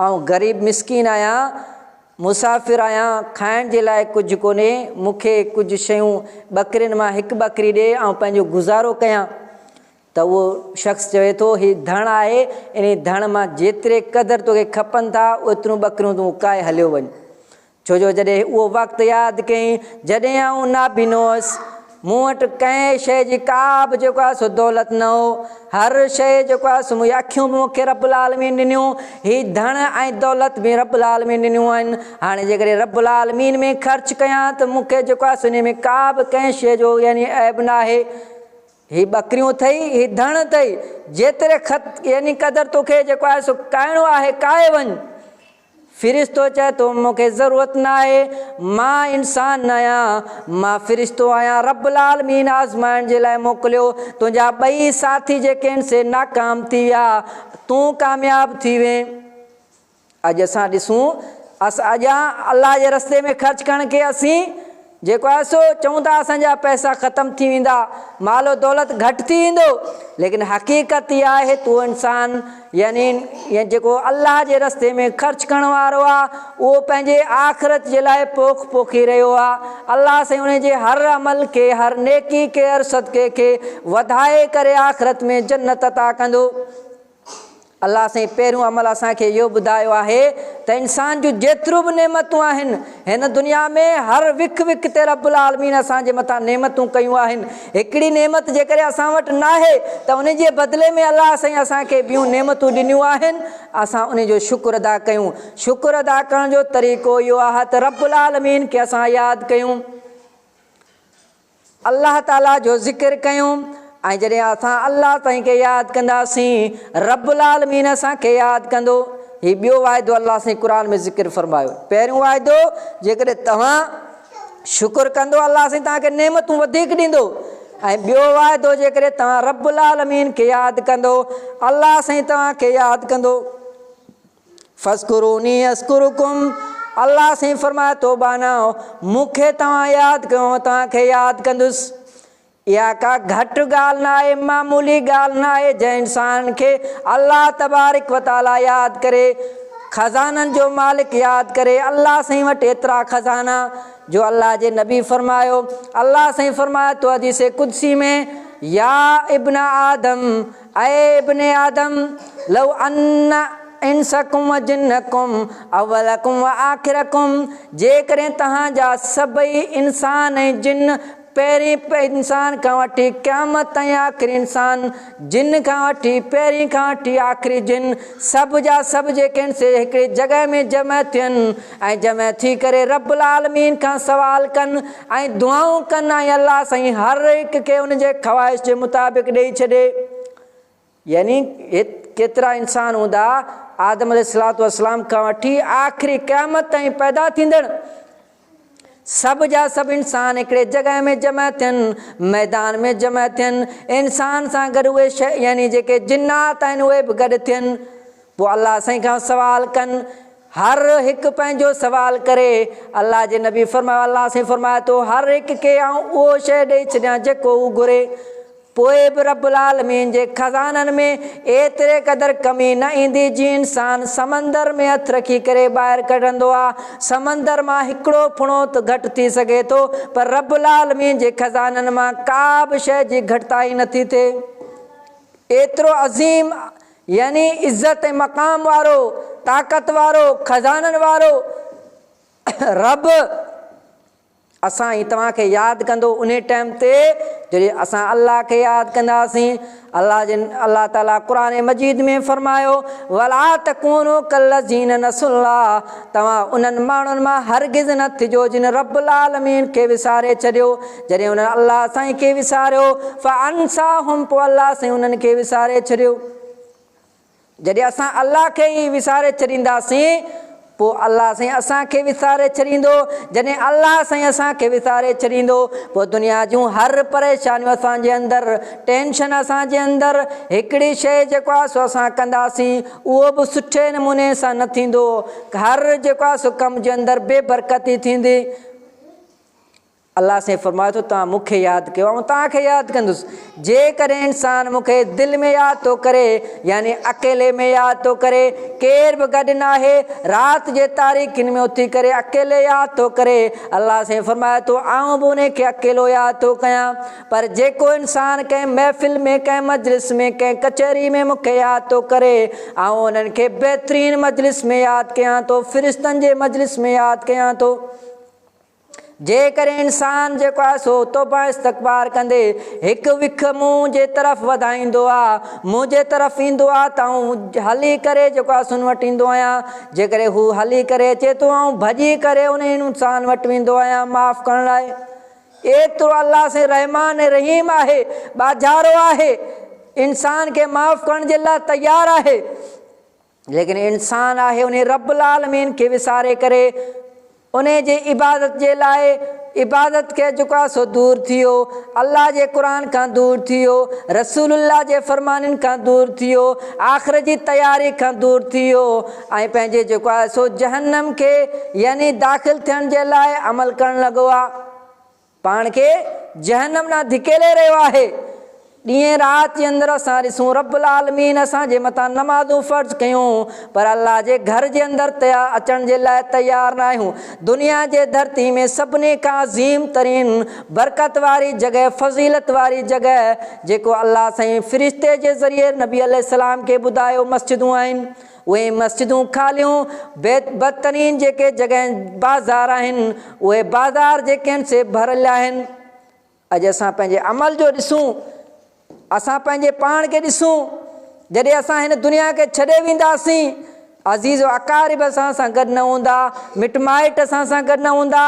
آئون غريب مسڪين آهيان، مسافر آهيان، کائڻ جي لاء ڪجهه ڪونهي، مون کي ڪجهه شيون ٻڪرين مان هڪ ٻڪري ڏي، آئون پنهنجو گذارو ڪيان. ته اهو شخص چوي ٿو، هي ڌڻ آهي، انهي ڌڻ مان جيتري قدر توکي کپن ٿا، اوتريون ٻڪريون تون اڪائي هليو وڃ. ڇو جو جڏهن اهو وقت ياد ڪيائين، جڏهن آئون نابينو هوس، مون وٽ ڪنهن شيء جي ڪا به جيڪو آهي سو دولت نه هو، هر شيء جيڪو آهي سو منهنجي اکيون به مون کي رب العالمين ڏنيون، هي ڌڻ ۽ دولت به رب العالمين ڏنيون آهن، هاڻي جيڪڏهن رب العالمين ۾ خرچ ڪيان ته مون کي جيڪو آهي سو انهي ۾ ڪا به ڪنهن شيء جو يعني عيب ناهي. هي ٻڪريون اٿئي، هي ڌڻ اٿئي، جيتري خط يعني قدر توکي جيڪو آهي سو ڪاهڻو آهي ڪاهي وڃ. فرشتو چئي ٿو، مون کي ضرورت ناهي، مان انسان ناهيان، مان فرشتو آهيان، رب العالمين آزمائڻ جي لاء موڪليو، تنهنجا ٻئي ساٿي جيڪي آهن سي ناڪام ٿي ويا، تون ڪامياب ٿي وئين. اڄ اسان ڏسون، اڄان الله جي رستي ۾ خرچ ڪرڻ کي اسين جيڪو آهي سو چئون ٿا اسان جا پئسا ختم ٿي ويندا، مال و دولت گهٽ ٿي ويندو، ليڪن حقيقت اها آهي ته اهو انسان يعني جيڪو الله جي رستي ۾ خرچ ڪرڻ وارو آهي اهو پنهنجي آخرت جي لاء پوک پوکي رهيو آهي. الله سائين ان جي هر عمل کي، هر نيڪي کي، هر صدقي کي وڌائي ڪري آخرت ۾ جنت عطا ڪندو. الله سائين پهريون عمل اسان کي اهو ٻڌايو آهي ته انسان جون جيتريون به نعمتون آهن هن دنيا ۾ هر وک وک تي رب العالمين اسان جي مٿان نعمتون ڪيون آهن هڪڙي نعمت جيڪڏهن اسان وٽ ناهي ته ان جي بدلي ۾ الله سائين اسان کي ٻيون نعمتون ڏنيون آهن اسان ان جو شڪر ادا ڪيون شڪر ادا ڪرڻ جو طريقو اهو آهي ته رب العالمين کي اسان ياد ڪيون. الله تعاليٰ جو ذڪر ڪيون ۽ جڏهن اسان الله سائين کي ياد ڪنداسين رب العالمين اسان کي ياد ڪندو. هي ٻيو واعدو الله سائين قرآن ۾ ذڪر فرمايو. پهريون واعدو جيڪڏهن توهان شڪر ڪندو الله سائين توهان کي نعمتون وڌيڪ ڏيندو ۽ ٻيو واعدو جيڪڏهن توهان رب العالمين کي ياد ڪندو الله سائين توهان کي ياد ڪندو. فاذڪروني اذڪرڪم الله سائين فرمائي ٿو ٻانهو مون کي توهان ياد ڪيو آئون توهان کي ياد ڪندس. اها ڪا گهٽ ڳالهه ناهي، معمولي ڳالهه ناهي جنهن انسان کي الله تبارڪ و تعاليٰ ياد ڪري، خزانن جو مالڪ ياد ڪري، الله سائين وٽ ايترا خزانا جو الله جي نبي فرمايو، الله سائين فرمائي ٿو حديث قدسي ۾ يا ابن آدم اي ابن آدم لو ان انسڪم و جنڪم اولڪم و آخرڪم جيڪڏهن توهان جا سڀئي انسان ۽ جن پهرين انسان کان وٺي قيامت تائين آخري انسان، جن کان وٺي پهرين کان وٺي آخري جن، سڀ جا سڀ جيڪي آهن سي هڪڙي جڳهه ۾ جمع ٿين ۽ جمع ٿي ڪري رب العالمين کان سوال ڪن ۽ دعائون ڪن ۽ الله سائين هر هڪ کي ان جي خواهش جي مطابق ڏئي ڇڏي. يعني هت ڪيترا انسان هوندا، آدم عليه الصلوة والسلام کان وٺي آخري قيامت تائين پيدا ٿيندڙ سڀ جا سڀ انسان هڪڙي جڳهه ۾ جمع ٿين، ميدان ۾ جمع ٿين، انسان سان گڏ اهي شيء يعني جيڪي جنات آهن اهي به گڏ ٿين، پوء الله سائين کان سوال ڪن، هر هڪ پنهنجو سوال ڪري، الله جي نبي فرمايو الله سائين فرمائي ٿو هر هڪ کي آئون اهو شيء ڏئي ڇڏيان جيڪو هو گهري. پوء به رب العالمين جي خزانن ۾ ايتري قدر ڪمي نه ايندي جيئن انسان سمندر ۾ هٿ رکي ڪري ٻاهر ڪڍندو آ. سمندر مان هڪڙو ڦڻو ته گهٽ ٿي سگهي ٿو پر رب العالمين جي خزانن مان ڪا به شيء جي گهٽتائي نه ٿي ٿئي. ايترو عظيم يعني عزت ۽ مقام وارو، طاقت وارو، خزانن وارو رب! اسان ۽ توهان کي ياد ڪندو انهي ٽائيم تي جڏهن اسان الله کي ياد ڪنداسين الله جي الله تعالي قرآن مجيد ۾ فرمايو ولا تڪونو ڪالذين نسوا الله توهان انهن ماڻهن مان هرگز نه ٿجو جن رب العالمين کي وساري ڇڏيو جڏهن انهن الله سائين کي وساريو فانساهم پوء الله سائين انهن کي وساري ڇڏيو. جڏهن اسان الله کي ئي وساري ڇڏينداسين، پوء الله سائين اسان کي وساري ڇڏيندو. جڏهن الله سائين اسان کي وساري ڇڏيندو، پوء دنيا جون هر پريشانيون اسان جي اندر، ٽينشن اسان جي اندر، هڪڙي شيء جيڪو آهي سو اسان ڪنداسين، اهو به سٺي نموني سان نه ٿيندو. هر جيڪو آهي سو ڪم جي اندر بي برڪتي ٿيندي. الله سائين فرمائي ٿو توهان مون کي ياد ڪيو آئون توهان کي ياد ڪندس جيڪڏهن انسان مون کي دل ۾ ياد ٿو ڪري يعني اڪيلي ۾ ياد ٿو ڪري ڪير به گڏ ناهي رات جي تاريڪين ۾ اٿي ڪري اڪيلي ياد ٿو ڪري الله سائين فرمائي ٿو آئون به انهي کي اڪيلو ياد ٿو ڪيان پر جيڪو انسان ڪنهن محفل ۾ ڪنهن مجلس ۾ ڪنهن ڪچهري ۾ مون کي ياد ٿو ڪري آئون انهن کي بهترين مجلس ۾ ياد ڪيان ٿو فرشتن جي مجلس ۾ ياد ڪيان ٿو. جيڪڏهن انسان جيڪو آهي سو توبه استغفار ڪندي هڪ وک مون جي طرف وڌائيندو آ، مون جي طرف ايندو آ ته آئون هلي ڪري جيڪو آهي سو ان وٽ ايندو آهيان، جيڪڏهن هو هلي ڪري اچي ٿو آئون ڀڄي ڪري ان انسان وٽ ويندو آهيان معاف ڪرڻ لاء. ايترو الله سائين رحمان ۽ رحيم آهي، ٻاجهارو آهي، انسان کي معاف ڪرڻ جي لاء تيار آهي. ليڪن انسان آهي انهي رب العالمين کي وساري ڪري انهي جي عبادت جي لاء عبادت کي جيڪو آهي سو دور ٿي ويو الله جي قرآن کان دور ٿي ويو رسول الله جي فرمانن کان دور ٿي ويو آخر جي تياري کان دور ٿي ويو ۽ پنهنجي جيڪو آهي سو جهنم کي يعني داخل ٿيڻ جي لاء عمل ڪرڻ لڳو آهي. پاڻ کي جهنم ڏانهن ڌڪيلي رهيو آهي. ڏينهن رات جي اندر اسان ڏسون رب العالمين اسان جي مٿان نمازون فرض ڪيون پر الله جي گهر جي اندر اچڻ جي لاء تيار ناهيون. دنيا جي ڌرتي ۾ سڀني کان عظيم ترين برڪت واري جڳهه فضيلت واري جڳهه جيڪو الله سائين فرشتي جي ذريعي نبي عليه السلام کي ٻڌايو مسجدون آهن. اهي مسجدون خاليون، بدترين جيڪي جڳهين بازار آهن، اهي بازار جيڪي آهن سي ڀريل آهن. اڄ اسان پنهنجي عمل جو ڏسون، اسان پنهنجي پاڻ کي ڏسون، جڏهن اسان هن دنيا کي ڇڏي وينداسين، عزيز و اقارب اسان سان گڏ نه هوندا، مٽ مائٽ اسان سان گڏ نه هوندا،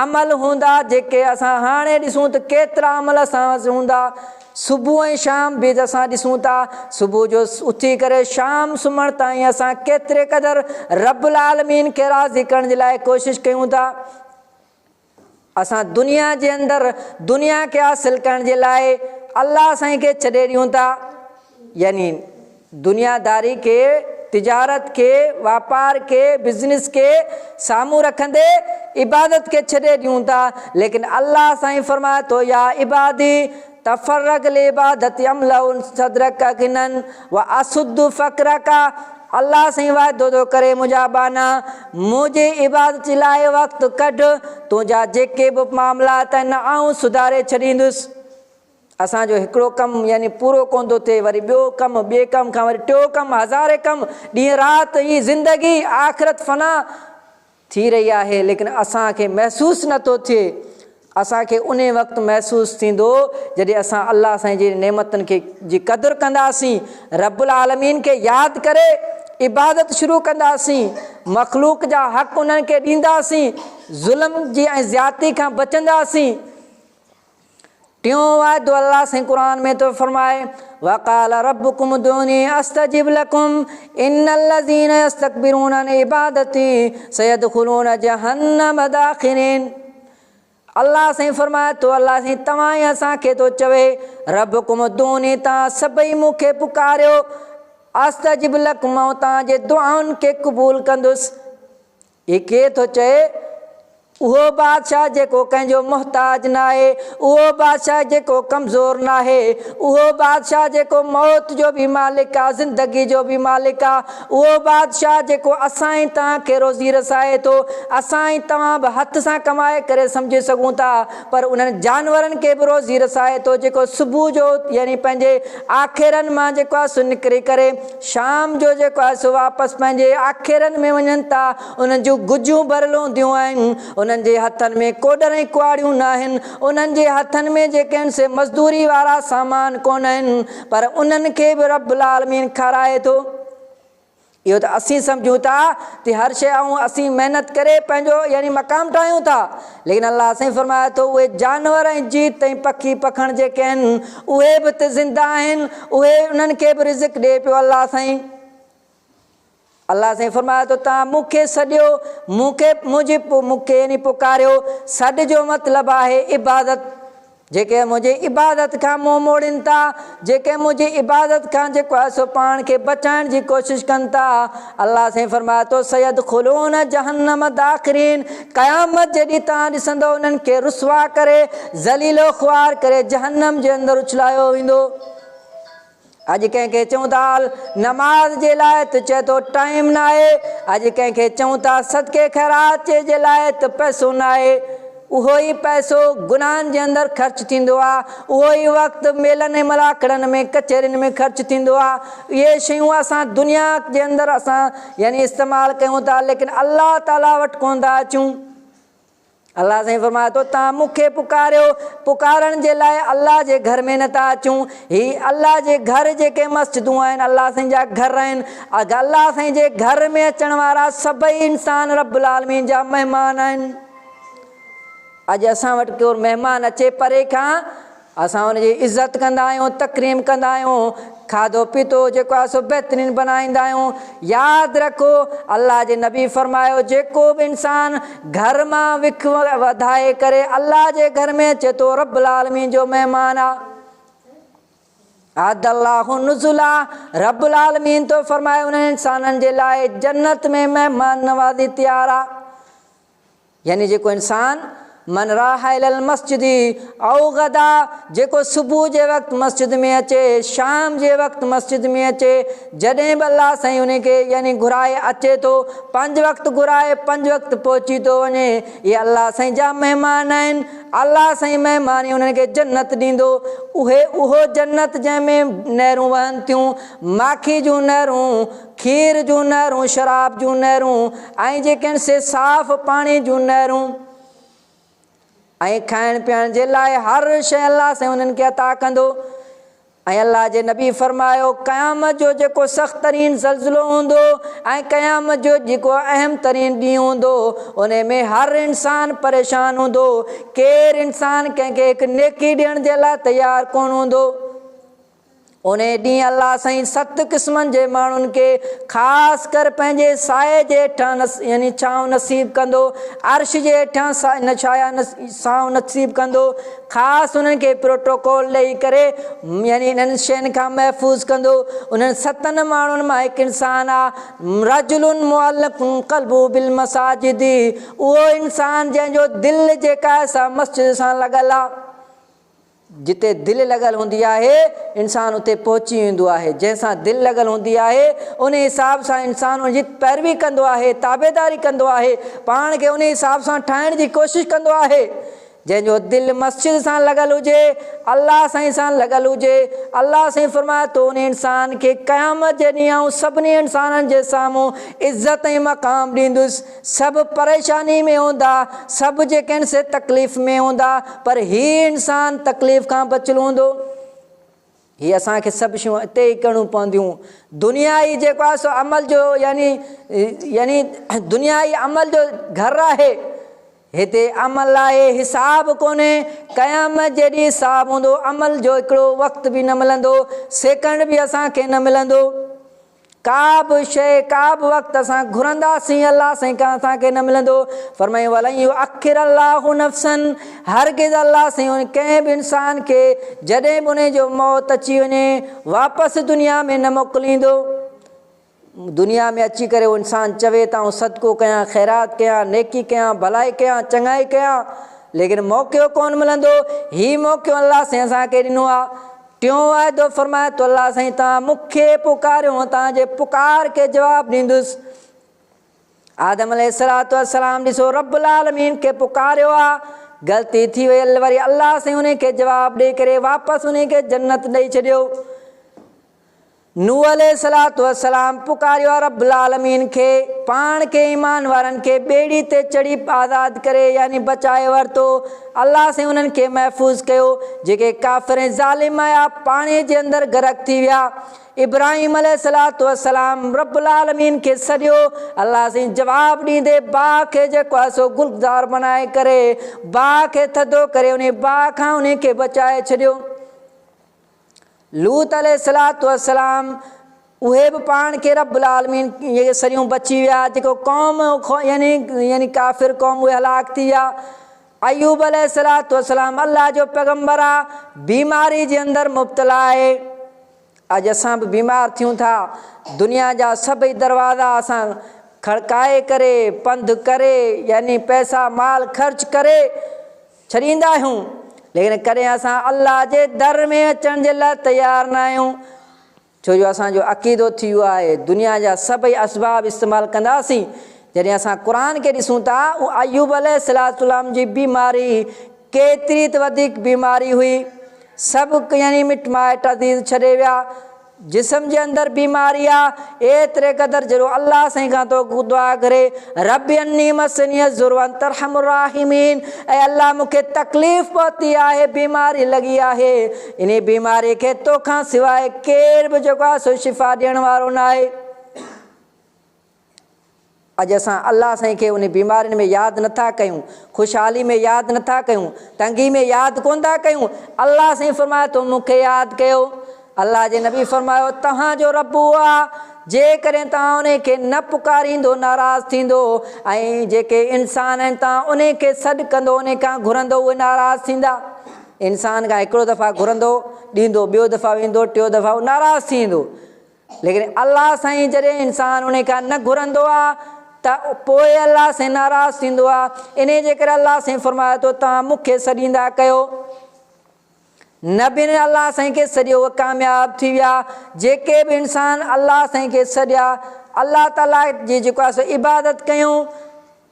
عمل هوندا جيڪي اسان هاڻي ڏسون ته ڪيترا عمل اسان وٽ هوندا. صبح ۽ شام به اسان ڏسون ٿا، صبح جو اٿي ڪري شام سمهڻ تائين اسان ڪيتري قدر رب العالمين کي راضي ڪرڻ جي لاء ڪوشش ڪيون ٿا. اسان دنيا جي اندر دنيا کي حاصل ڪرڻ جي لاء الله سائين کي ڇڏي ڏيون ٿا، يعني دنيا داري کي، تجارت کي، واپار کي، بزنس کي سامهون رکندي عبادت کي ڇڏي ڏيون ٿا، ليڪن الله سائين فرمائي ٿو يا عبادي تفرغ لعبادتي املأ صدرک غنًا واسد فقرک، الله سائين وعدو ٿو ڪري منهنجا ٻانها منهنجي عبادت جي لاء وقت ڪڍ، تنهنجا جيڪي به معاملات آهن آئون سڌاري ڇڏيندس. اسان جو هڪڙو ڪم يعني پورو ڪونه ٿو ٿئي، وري ٻيو ڪم، ٻئي ڪم کان وري ٽيو ڪم، هزارين ڪم، ڏينهن رات هي زندگي آخرت فنا ٿي رهي آهي، ليڪن اسان کي محسوس نه ٿو ٿئي. اسان کي انهي وقت محسوس ٿيندو جڏهن اسان الله سائين جي نعمتن کي جي قدر ڪنداسين، رب العالمين کي ياد ڪري عبادت شروع ڪنداسين، مخلوق جا حق انهن کي ڏينداسين، ظلم جي ۽ زيادتي کان بچنداسين. ٽيون وعدو الله سائين قرآن ۾ ٿو فرمائي وقال ربڪم ادعوني استجب لڪم ان الذين يستڪبرون عن عبادتي سيدخلون جهنم داخرين. الله سائين فرمائي ٿو الله سائين توهان ۽ اسان کي ٿو چوي ربڪم ادعوني توهان سڀئي مون کي پڪاريو استجب لڪم آئون توهان جي دعائن کي قبول ڪندس. هي ڪير ٿو چئي؟ اهو بادشاهه جيڪو ڪنهن جو محتاج ناهي، اهو بادشاهه جيڪو ڪمزور ناهي، اهو بادشاهه جيڪو موت جو به مالڪ آ، زندگي جو به مالڪ آ، اهو بادشاهه جيڪو اسان ۽ توهان کي روزي رسائي ٿو، اسان ۽ توهان به هٿ سان ڪمائي ڪري سمجهي سگهون ٿا، پر انهن جانورن کي به روزي رسائي ٿو جيڪو صبح جو يعني پنهنجي آکيرن مان جيڪو آ سو نڪري ڪري شام جو جيڪو آهي سو واپس پنهنجي آکيرن ۾ وڃن ٿا. انهن جون گجون ڀريل هونديون آهن. انهن جي هٿن ۾ ڪوڏر ۽ ڪهاڙيون ناهن. انهن جي هٿن ۾ جيڪي آهن سي مزدوري وارا سامان ڪونهن. پر انهن کي به رب العالمين کارائي ٿو. اهو ته اسين سمجهون ٿا ته هر شيء آئون اسين محنت ڪري پنهنجو يعني مقام ٺاهيون ٿا. ليڪن الله سائين فرمائي ٿو اهي جانور ۽ جيت ۽ پکي پکڻ جيڪي آهن اهي به ته زنده آهن اهي انهن کي به رزق ڏئي پيو الله سائين. الله سائين فرمائي ٿو توهان مون کي سڏيو مون کي منهنجي مون کي يعني پڪاريو سڏ جو مطلب آهي عبادت جيڪي منهنجي عبادت کان منهن موڙين ٿا، جيڪي منهنجي عبادت کان جيڪو آهي سو پاڻ کي بچائڻ جي ڪوشش ڪن ٿا. الله سائين فرمائي ٿو، سيدخلون جهنم داخرين، قيامت جي ڏينهن توهان ڏسندؤ انهن کي رسوا ڪري، ذليل و خوار ڪري جهنم جي اندر اڇلايو ويندو. اڄ ڪنهن کي چئون ٿا هل نماز جي لاء ته چئي ٿو ٽائيم ناهي، اڄ ڪنهن کي چئون ٿا صدقي خيرات جي لاء ته پئسو ناهي، اهو ئي پئسو گناهن جي اندر خرچ ٿيندو آ، اهو ئي وقت ميلن ۽ ملاکڙن ۾ ڪچهرين ۾ خرچ ٿيندو آ، اهي شيون اسان دنيا جي اندر اسان يعني استعمال ڪيون ٿا ليڪن الله تعالي وٽ ڪونه ٿا اچون. الله سائين فرمائي ٿو، توهان مون کي پڪاريو، پڪارڻ جي لاء الله جي گهر ۾ نه ٿا اچون، هي الله جي گهر جيڪي مسجدون آهن الله سائين جا گهر آهن، الله سائين جي گهر ۾ اچڻ وارا سڀئي انسان رب العالمين جا مهمان آهن. اڄ اسان وٽ ڪو مهمان اچي پري کان اسان ان جي عزت ڪندا آهيون، تڪريم ڪندا آهيون، کاڌو پيتو جيڪو آهي سو بهترين بنائيندا آهيون. ياد رکو الله جي نبي فرمايو جيڪو به انسان گهر مان وک وڌائي ڪري الله جي گهر ۾ اچي ٿو رب العالمين جو مهمان آ. اعد الله نزلا رب العالمين ٿو فرمائي انهن انسانن جي لاء جنت ۾ مهمان نوازي تيار آ. يعني جيڪو انسان من راح الي المسجد او غدا جيڪو صبح جي وقت مسجد ۾ اچي شام جي وقت مسجد ۾ اچي جڏهن به الله سائين ان کي يعني گهرائي اچي ٿو پنج وقت گهرائي پنج وقت پهچي ٿو وڃي اهي الله سائين جا مهمان آهن الله سائين مهماني انهن کي جنت ڏيندو اهي اهو جنت جنهن ۾ نهرون وهن ٿيون ماکي جون نهرون کير جون نهرون، شراب جون نهرون ۽ جيڪي آهن سي صاف پاڻي جون نهرون ۽ کائڻ پيئڻ جي لاء هر شيء الله سائين انهن کي عطا ڪندو. ۽ الله جي نبي فرمايو، قيامت جو جيڪو سخت ترين زلزلو هوندو ۽ قيامت جو جيڪو اهم ترين ڏينهن هوندو انهي ۾ هر انسان پريشان هوندو، ڪير انسان ڪنهن کي هڪ نيڪي ڏيڻ جي لاء تيار ڪونه هوندو. انهي ڏينهن الله سائين ست قسمن جي ماڻهن کي خاص ڪر پنهنجي سائي جي هيٺان يعني ڇانو نصيب ڪندو، عرش جي هيٺان ڇايا سانو نصيب ڪندو، خاص انهن کي پروٽوڪول ڏئي ڪري يعني انهن شين کان محفوظ ڪندو. انهن ستن ماڻهن مان هڪ انسان آ، رجل معلق قلبه بالمساجد، اهو انسان جنهن جو دل جيڪا آهي سا مسجد سان لڳل آ. جتي دل لڳل هوندي آهي انسان اتي پهچي ويندو آهي. جنهن سان دل لڳل هوندي آهي ان حساب سان انسان ان جي پيروي ڪندو آهي، تابعداري ڪندو آهي، پاڻ کي ان حساب سان ٺاهڻ جي ڪوشش ڪندو آهي. جنهن جو دل مسجد سان لڳل هجي، الله سائين سان لڳل هجي، الله سائين فرمائي ٿو ان انسان کي قيامت جي ڏينهن آئون سڀني انسانن جي سامهون عزت ۽ مقام ڏيندس، سڀ پريشاني ۾ هوندا، سڀ جيڪي آهن سي تڪليف ۾ هوندا، پر هي انسان تڪليف کان بچيل هوندو. هي اسان کي سڀ شيون اتي ئي ڪرڻيون پونديون. دنيا ئي جيڪو آهي سو عمل جو يعني يعني دنيا ئي عمل جو گهر آهي. هتي عمل آهي حساب ڪونهي. قيامت جي ڏينهن حساب هوندو. عمل جو هڪڙو وقت به نه ملندو. سيڪنڊ به اسان کي نه ملندو. ڪا به شيء ڪا به وقت اسان گهرنداسين الله سائين کان اسان کي نه ملندو. فرمايائين ولن يؤخر الله نفسا هرگز الله سائين ان ڪنهن به انسان کي جڏهن به انهي جو موت اچي وڃي واپس دنيا ۾ نه موڪليندو. دنيا ۾ اچي ڪري اهو انسان چوي ته آئون صدقو ڪيان، خيرات ڪيان، نيڪي ڪيان، ڀلائي ڪيان، چڱائي ڪيان ليڪن موقعو ڪونه ملندو. هي موقعو الله سائين اسان کي ڏنو آهي. ٽيون وعدو فرمائي ٿو الله سائين توهان مون کي پڪاريو آئون توهان جي پڪار کي جواب ڏيندس. آدم عليه الصلوة والسلام ڏسو رب العالمين کي پڪاريو آ غلطي ٿي وئي وري الله سائين انهي کي جواب ڏئي ڪري واپس انهي کي جنت ڏئي ڇڏيو. نوح عليه الصلوة والسلام پڪاريو آ رب العالمين کي، پاڻ کي ايمان وارن کي ٻيڙي تي چڙهي آزاد ڪري يعني بچائي ورتو، الله سائين انهن کي محفوظ ڪيو، جيڪي ڪافر ۽ ظالم آيا پاڻي جي اندر غرق ٿي ويا. ابراهيم عليه الصلوة والسلام رب العالمين کي سڏيو، الله سائين جواب ڏيندي باهه کي جيڪو آهي سو گلزار بنائي ڪري باهه کي ٿڌو ڪري انهي باهه کان انهي کي بچائي ڇڏيو. لوط عليه الصلوة والسلام اهي به پاڻ کي رب العالمين جي سريون بچي ويا جيڪو قوم يعني يعني ڪافر قوم اهي هلاڪ ٿي ويا. ايوب عليه الصلوة والسلام الله جو پيغمبر آ بيماري جي اندر مبتلا آهي. اڄ اسان به بيمار ٿيون ٿا دنيا جا سڀئي دروازا اسان کڙڪائي ڪري پنڌ ڪري يعني پئسا مال خرچ ڪري ڇڏيندا آهيون ليڪن ڪڏهن اسان الله جي در ۾ اچڻ جي لاء تيار نه آهيون ڇو جو اسان جو عقيدو ٿي ويو آهي دنيا جا سڀئي اسباب استعمال ڪنداسين جڏهن اسان قرآن کي ڏسون ٿا ايوب عليه السلام جي بيماري ڪيتري ته وڌيڪ بيماري هئي سڀ يعني مٽ مائٽ عزيز ڇڏي ويا جسم جي اندر بيماري آ ايتري قدر جيڏو الله سائين کان تو دعا گهري رب اني مسني الضر وانت ارحم الراحمين اي الله مون کي تڪليف پهتي آهي بيماري لڳي آهي انهي بيماري کي توکان سواء ڪير به جيڪو آهي سو شفا ڏيڻ وارو ناهي. اڄ اسان الله سائين کي انهي بيمارين ۾ ياد نه ٿا ڪيون، خوشحالي ۾ ياد نه ٿا ڪيون، تنگي ۾ ياد ڪونه ٿا ڪيون، الله سائين فرمائي ٿو مون کي ياد ڪيو. الله جي نبي فرمايو توهان جو رب اهو آ جيڪڏهن توهان انهي کي نه پڪاريندو ناراض ٿيندو ۽ جيڪي انسان آهن توهان انهي کي سڏ ڪندو انهي کان گهرندو اهي ناراض ٿيندا. انسان کان هڪڙو دفعا گهرندو ڏيندو ٻيو دفعا ويندو ٽيو دفعا اهو ناراض ٿي ويندو. ليڪن الله سائين جڏهن انسان انهي کان نه گهرندو آ ته پوء الله سائين ناراض ٿيندو آ، انهي جي ڪري الله سائين فرمائي ٿو توهان مون کي سڏيندا ڪيو. نبين الله سائين کي سڏيو اهي ڪامياب ٿي ويا، جيڪي به انسان الله سائين کي سڏيا الله تعالي جي جيڪو آ سو عبادت ڪيون،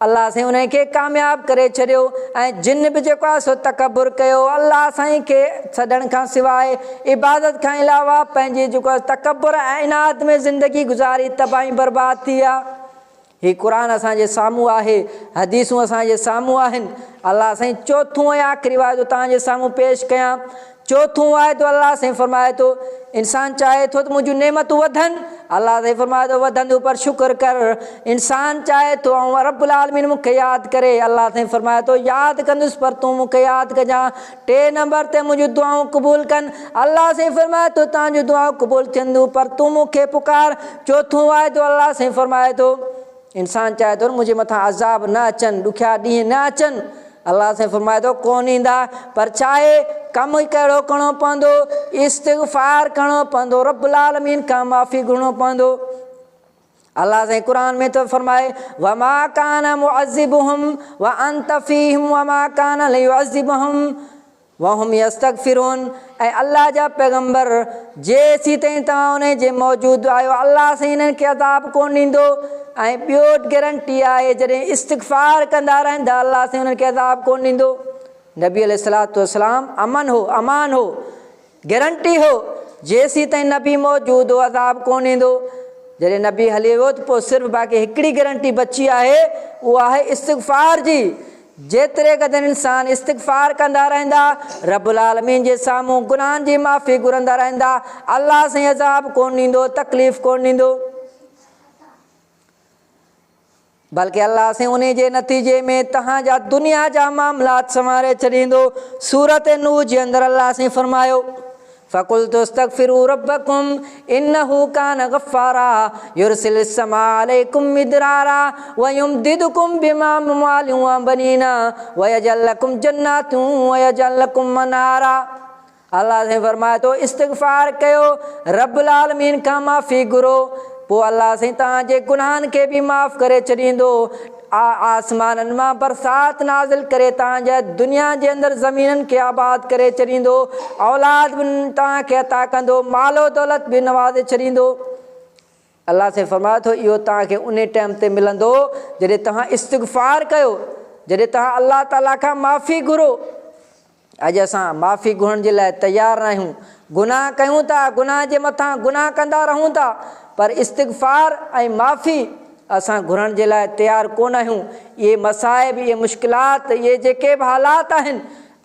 الله سائين انهن کي ڪامياب ڪري ڇڏيو ۽ جن به جيڪو آهي سو تڪبر ڪيو الله سائين کي سڏڻ کان سواء عبادت کان علاوه پنهنجي جيڪو آهي تڪبر ۽ عناد ۾ زندگي گذاري تباهي برباد ٿي ويا. هي قرآن اسان جي سامهون آهي حديثون اسان جي سامهون آهن الله سائين چوٿون ۽ آخري واعدو توهان جي سامهون پيش ڪيان. چوٿون واعدو الله سائين فرمائي ٿو، انسان چاهي ٿو ته منهنجون نعمتون وڌن، الله سائين فرمائي ٿو وڌنديون پر شڪر ڪر. انسان چاهي ٿو آئون رب العالمين مون کي ياد ڪري، الله سائين فرمائي ٿو ياد ڪندس پر تون مون کي ياد ڪجان. ٽي نمبر تي منهنجون دعائون قبول ڪن، الله سائين فرمائي ٿو توهان جون دعائون قبول ٿينديون پر تون مون کي پڪار. چوٿون واعدو الله سائين فرمائي ٿو، انسان چاهي ٿو ته منهنجي مٿان عذاب نه اچن، ڏکيا ڏينهن نه اچن، الله سائين فرمائي ٿو ڪونه ايندا پر ڇاهي ڪم ڪهڙو ڪرڻو پوندو استغفار ڪرڻو پوندو رب العالمين کان معافي گهرڻو پوندو الله سائين قرآن ۾ ٿو فرمائي وما ڪان معذبهم وانت فيهم وما ڪان ليعذبهم وهم يستغفرون اي الله جا پيغمبر جيسيتائين توهان انهي جي موجود آهيو الله سائين انهن کي عذاب ڪونه ڏيندو ۽ ٻيو گرنٽي آهي جڏهن استغفار ڪندا رهندا الله سائين انهن کي عذاب ڪونه ڏيندو نبي عليه الصلوة والسلام امن هو امان هو گرنٽي هو جيسيتائين نبي موجود هو عذاب ڪونه ايندو جڏهن نبي هلي ويو ته پوء صرف باقي هڪڙي گرنٽي بچي آهي اها آهي استغفار جي جيتري قدر انسان استغفار ڪندا رهندا، رب العالمين جي سامهون گناهن جي معافي گهرندا رهندا، الله سائين عذاب ڪونه ڏيندو، تڪليف ڪونه ڏيندو. بلڪه الله سائين انهي جي نتيجي ۾ توهان جا دنيا جا معاملات سنواري ڇڏيندو. سورة نوح جي اندر الله سائين فرمايو. فقلت استغفروا ربکم انه ڪان غفارا يرسل السماء عليکم مدرارا ويمددکم باموال وبنين ويجعل لکم جنات ويجعل لکم انهارا الله سائين فرمائي ٿو استغفار ڪيو رب العالمين کان معافي گهرو پوء الله سائين توهان جي گناهن کي به معاف ڪري ڇڏيندو آسمانن مان برسات نازل ڪري توهان جي دنيا جي اندر زمينن کي آباد ڪري ڇڏيندو، اولاد به توهان کي عطا ڪندو، مال و دولت به نوازي ڇڏيندو. الله سائين فرمائي ٿو اهو توهان کي انهي ٽائيم تي ملندو جڏهن توهان استغفار ڪيو، جڏهن توهان الله تعالي کان معافي گهرو. اڄ اسان معافي گهرڻ جي لاء تيار ناهيون، گناهه ڪيون ٿا، گناهه جي مٿان گناهه ڪندا رهون ٿا، پر استغفار ۽ معافي اسان گهرڻ جي لاء تيار ڪونه آهيون. اهي مصائب، اهي مشڪلات، اهي جيڪي به حالات آهن،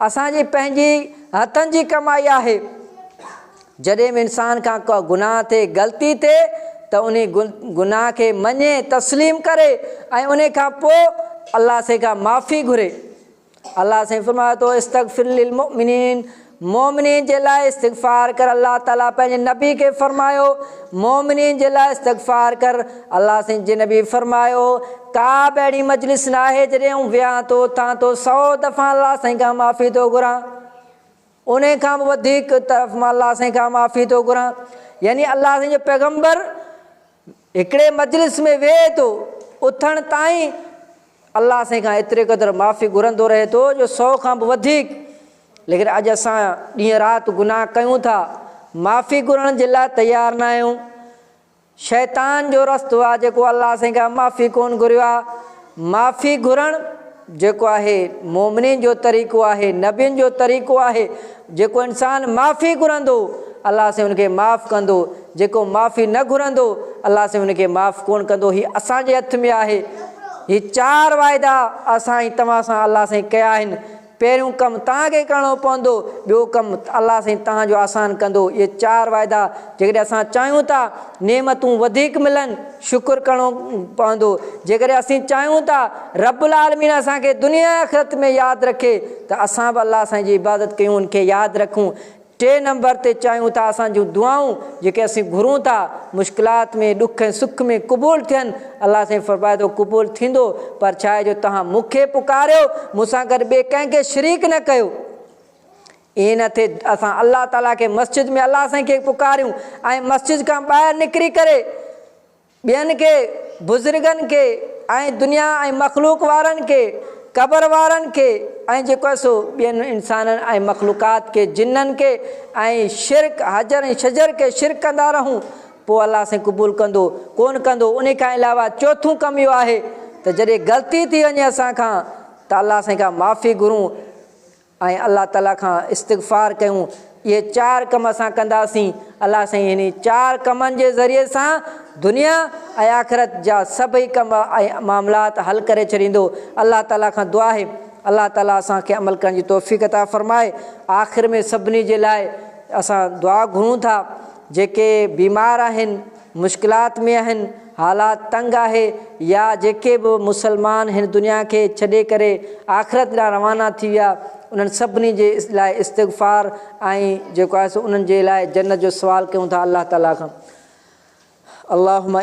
اسان جي پنهنجي هٿن جي ڪمائي آهي. جڏهن به انسان کان ڪا گناهه ٿئي، غلطي ٿئي ته انهي گناهه کي مڃي، تسليم ڪري ۽ انهي کان پوء الله سائين کان معافي گهري. الله سائين فرمايو ٿو استغفر للمؤمنين مؤمنين جي لاء استغفار ڪر الله تعالي پنهنجي نبي کي فرمايو مؤمنين جي لاء استغفار ڪر الله سائين جي نبي فرمايو ڪا به اهڙي مجلس ناهي جڏهن آئون ويهان ٿو اٿان ٿو سو دفعا الله سائين کان معافي ٿو گهران انهي کان به وڌيڪ طرف مان الله سائين کان معافي ٿو گهران يعني الله سائين جو پيغمبر هڪڙي مجلس ۾ ويهي ٿو اٿڻ تائين الله سائين کان ايتري قدر معافي گهرندو رهي ٿو جو سو کان به وڌيڪ ليڪن اڄ اسان ڏينهن رات گناهه ڪيون ٿا معافي گهرڻ جي لاء تيار نه آهيون شيطان جو رستو آهي جيڪو الله سائين کان معافي ڪون گهريو آهي معافي گهرڻ جيڪو آهي مومنين جو طريقو آهي نبين جو طريقو آهي جيڪو انسان معافي گهرندو الله سائين ان کي معاف ڪندو جيڪو معافي نه گهرندو الله سائين ان کي معاف ڪون ڪندو هي اسان جي هٿ ۾ آهي هي چار واعدا اسان ۽ توهان سان الله سائين ڪيا آهن. پهريون ڪم توهان کي ڪرڻو پوندو، ٻيو ڪم الله سائين توهان جو آسان ڪندو. اهي چار واعدا جيڪڏهن اسان چاهيون ٿا نعمتون وڌيڪ ملن، شڪر ڪرڻو پوندو. جيڪڏهن اسين چاهيون ٿا رب العالمين اسان کي دنيا ۽ آخرت ۾ ياد رکي ته اسان به الله سائين جي عبادت ڪيون ان کي ياد رکون. ٽئين نمبر تي چاهيون ٿا اسان جون دعائون جيڪي اسين گهرون ٿا مشڪلات ۾ ڏک ۽ سک ۾ قبول ٿين الله سائين فرمائي ٿو قبول ٿيندو پر ڇا آهي جو توهان مون کي پڪاريو مون سان گڏ ٻئي ڪنهن کي شريڪ نه ڪيو ائين نه ٿئي اسان الله تعالي کي مسجد ۾ الله سائين کي پڪاريون ۽ مسجد کان ٻاهر نڪري ڪري ٻين کي، بزرگن کي ۽ دنيا ۽ مخلوق وارن کي، قبر وارن کي ۽ جيڪو آهي سو ٻين انسانن ۽ مخلوقات کي، جنن کي ۽ شرڪ، حجر ۽ شجر کي شرڪ ڪندا رهون، پوء الله سائين قبول ڪندو؟ ڪونه ڪندو. انهي کان علاوه چوٿون ڪم اهو آهي ته جڏهن غلطي ٿي وڃي اسان کان ته الله سائين کان معافي گهرون. ۽ الله تعالي کان استغفار ڪيون اهي چار ڪم اسان ڪنداسين الله سائين انهي چار ڪمن جي ذريعي سان دنيا ۽ آخرت جا سڀئي ڪم ۽ معاملات حل ڪري ڇڏيندو الله تعالي کان دعا آهي الله تعالي اسان کي عمل ڪرڻ جي توفيق عطا فرمائي. آخر ۾ سڀني جي لاء اسان دعا گهرون ٿا جيڪي بيمار آهن، مشڪلات ۾ آهن، حالات تنگ آهي يا جيڪي به مسلمان هن دنيا کي ڇڏي ڪري آخرت ڏانهن روانا ٿي ويا انهن سڀني جي لاء استغفار ۽ جيڪو آهي سو انهن جي لاء جنت جو سوال ڪيون ٿا الله تعالي کان. اللهم.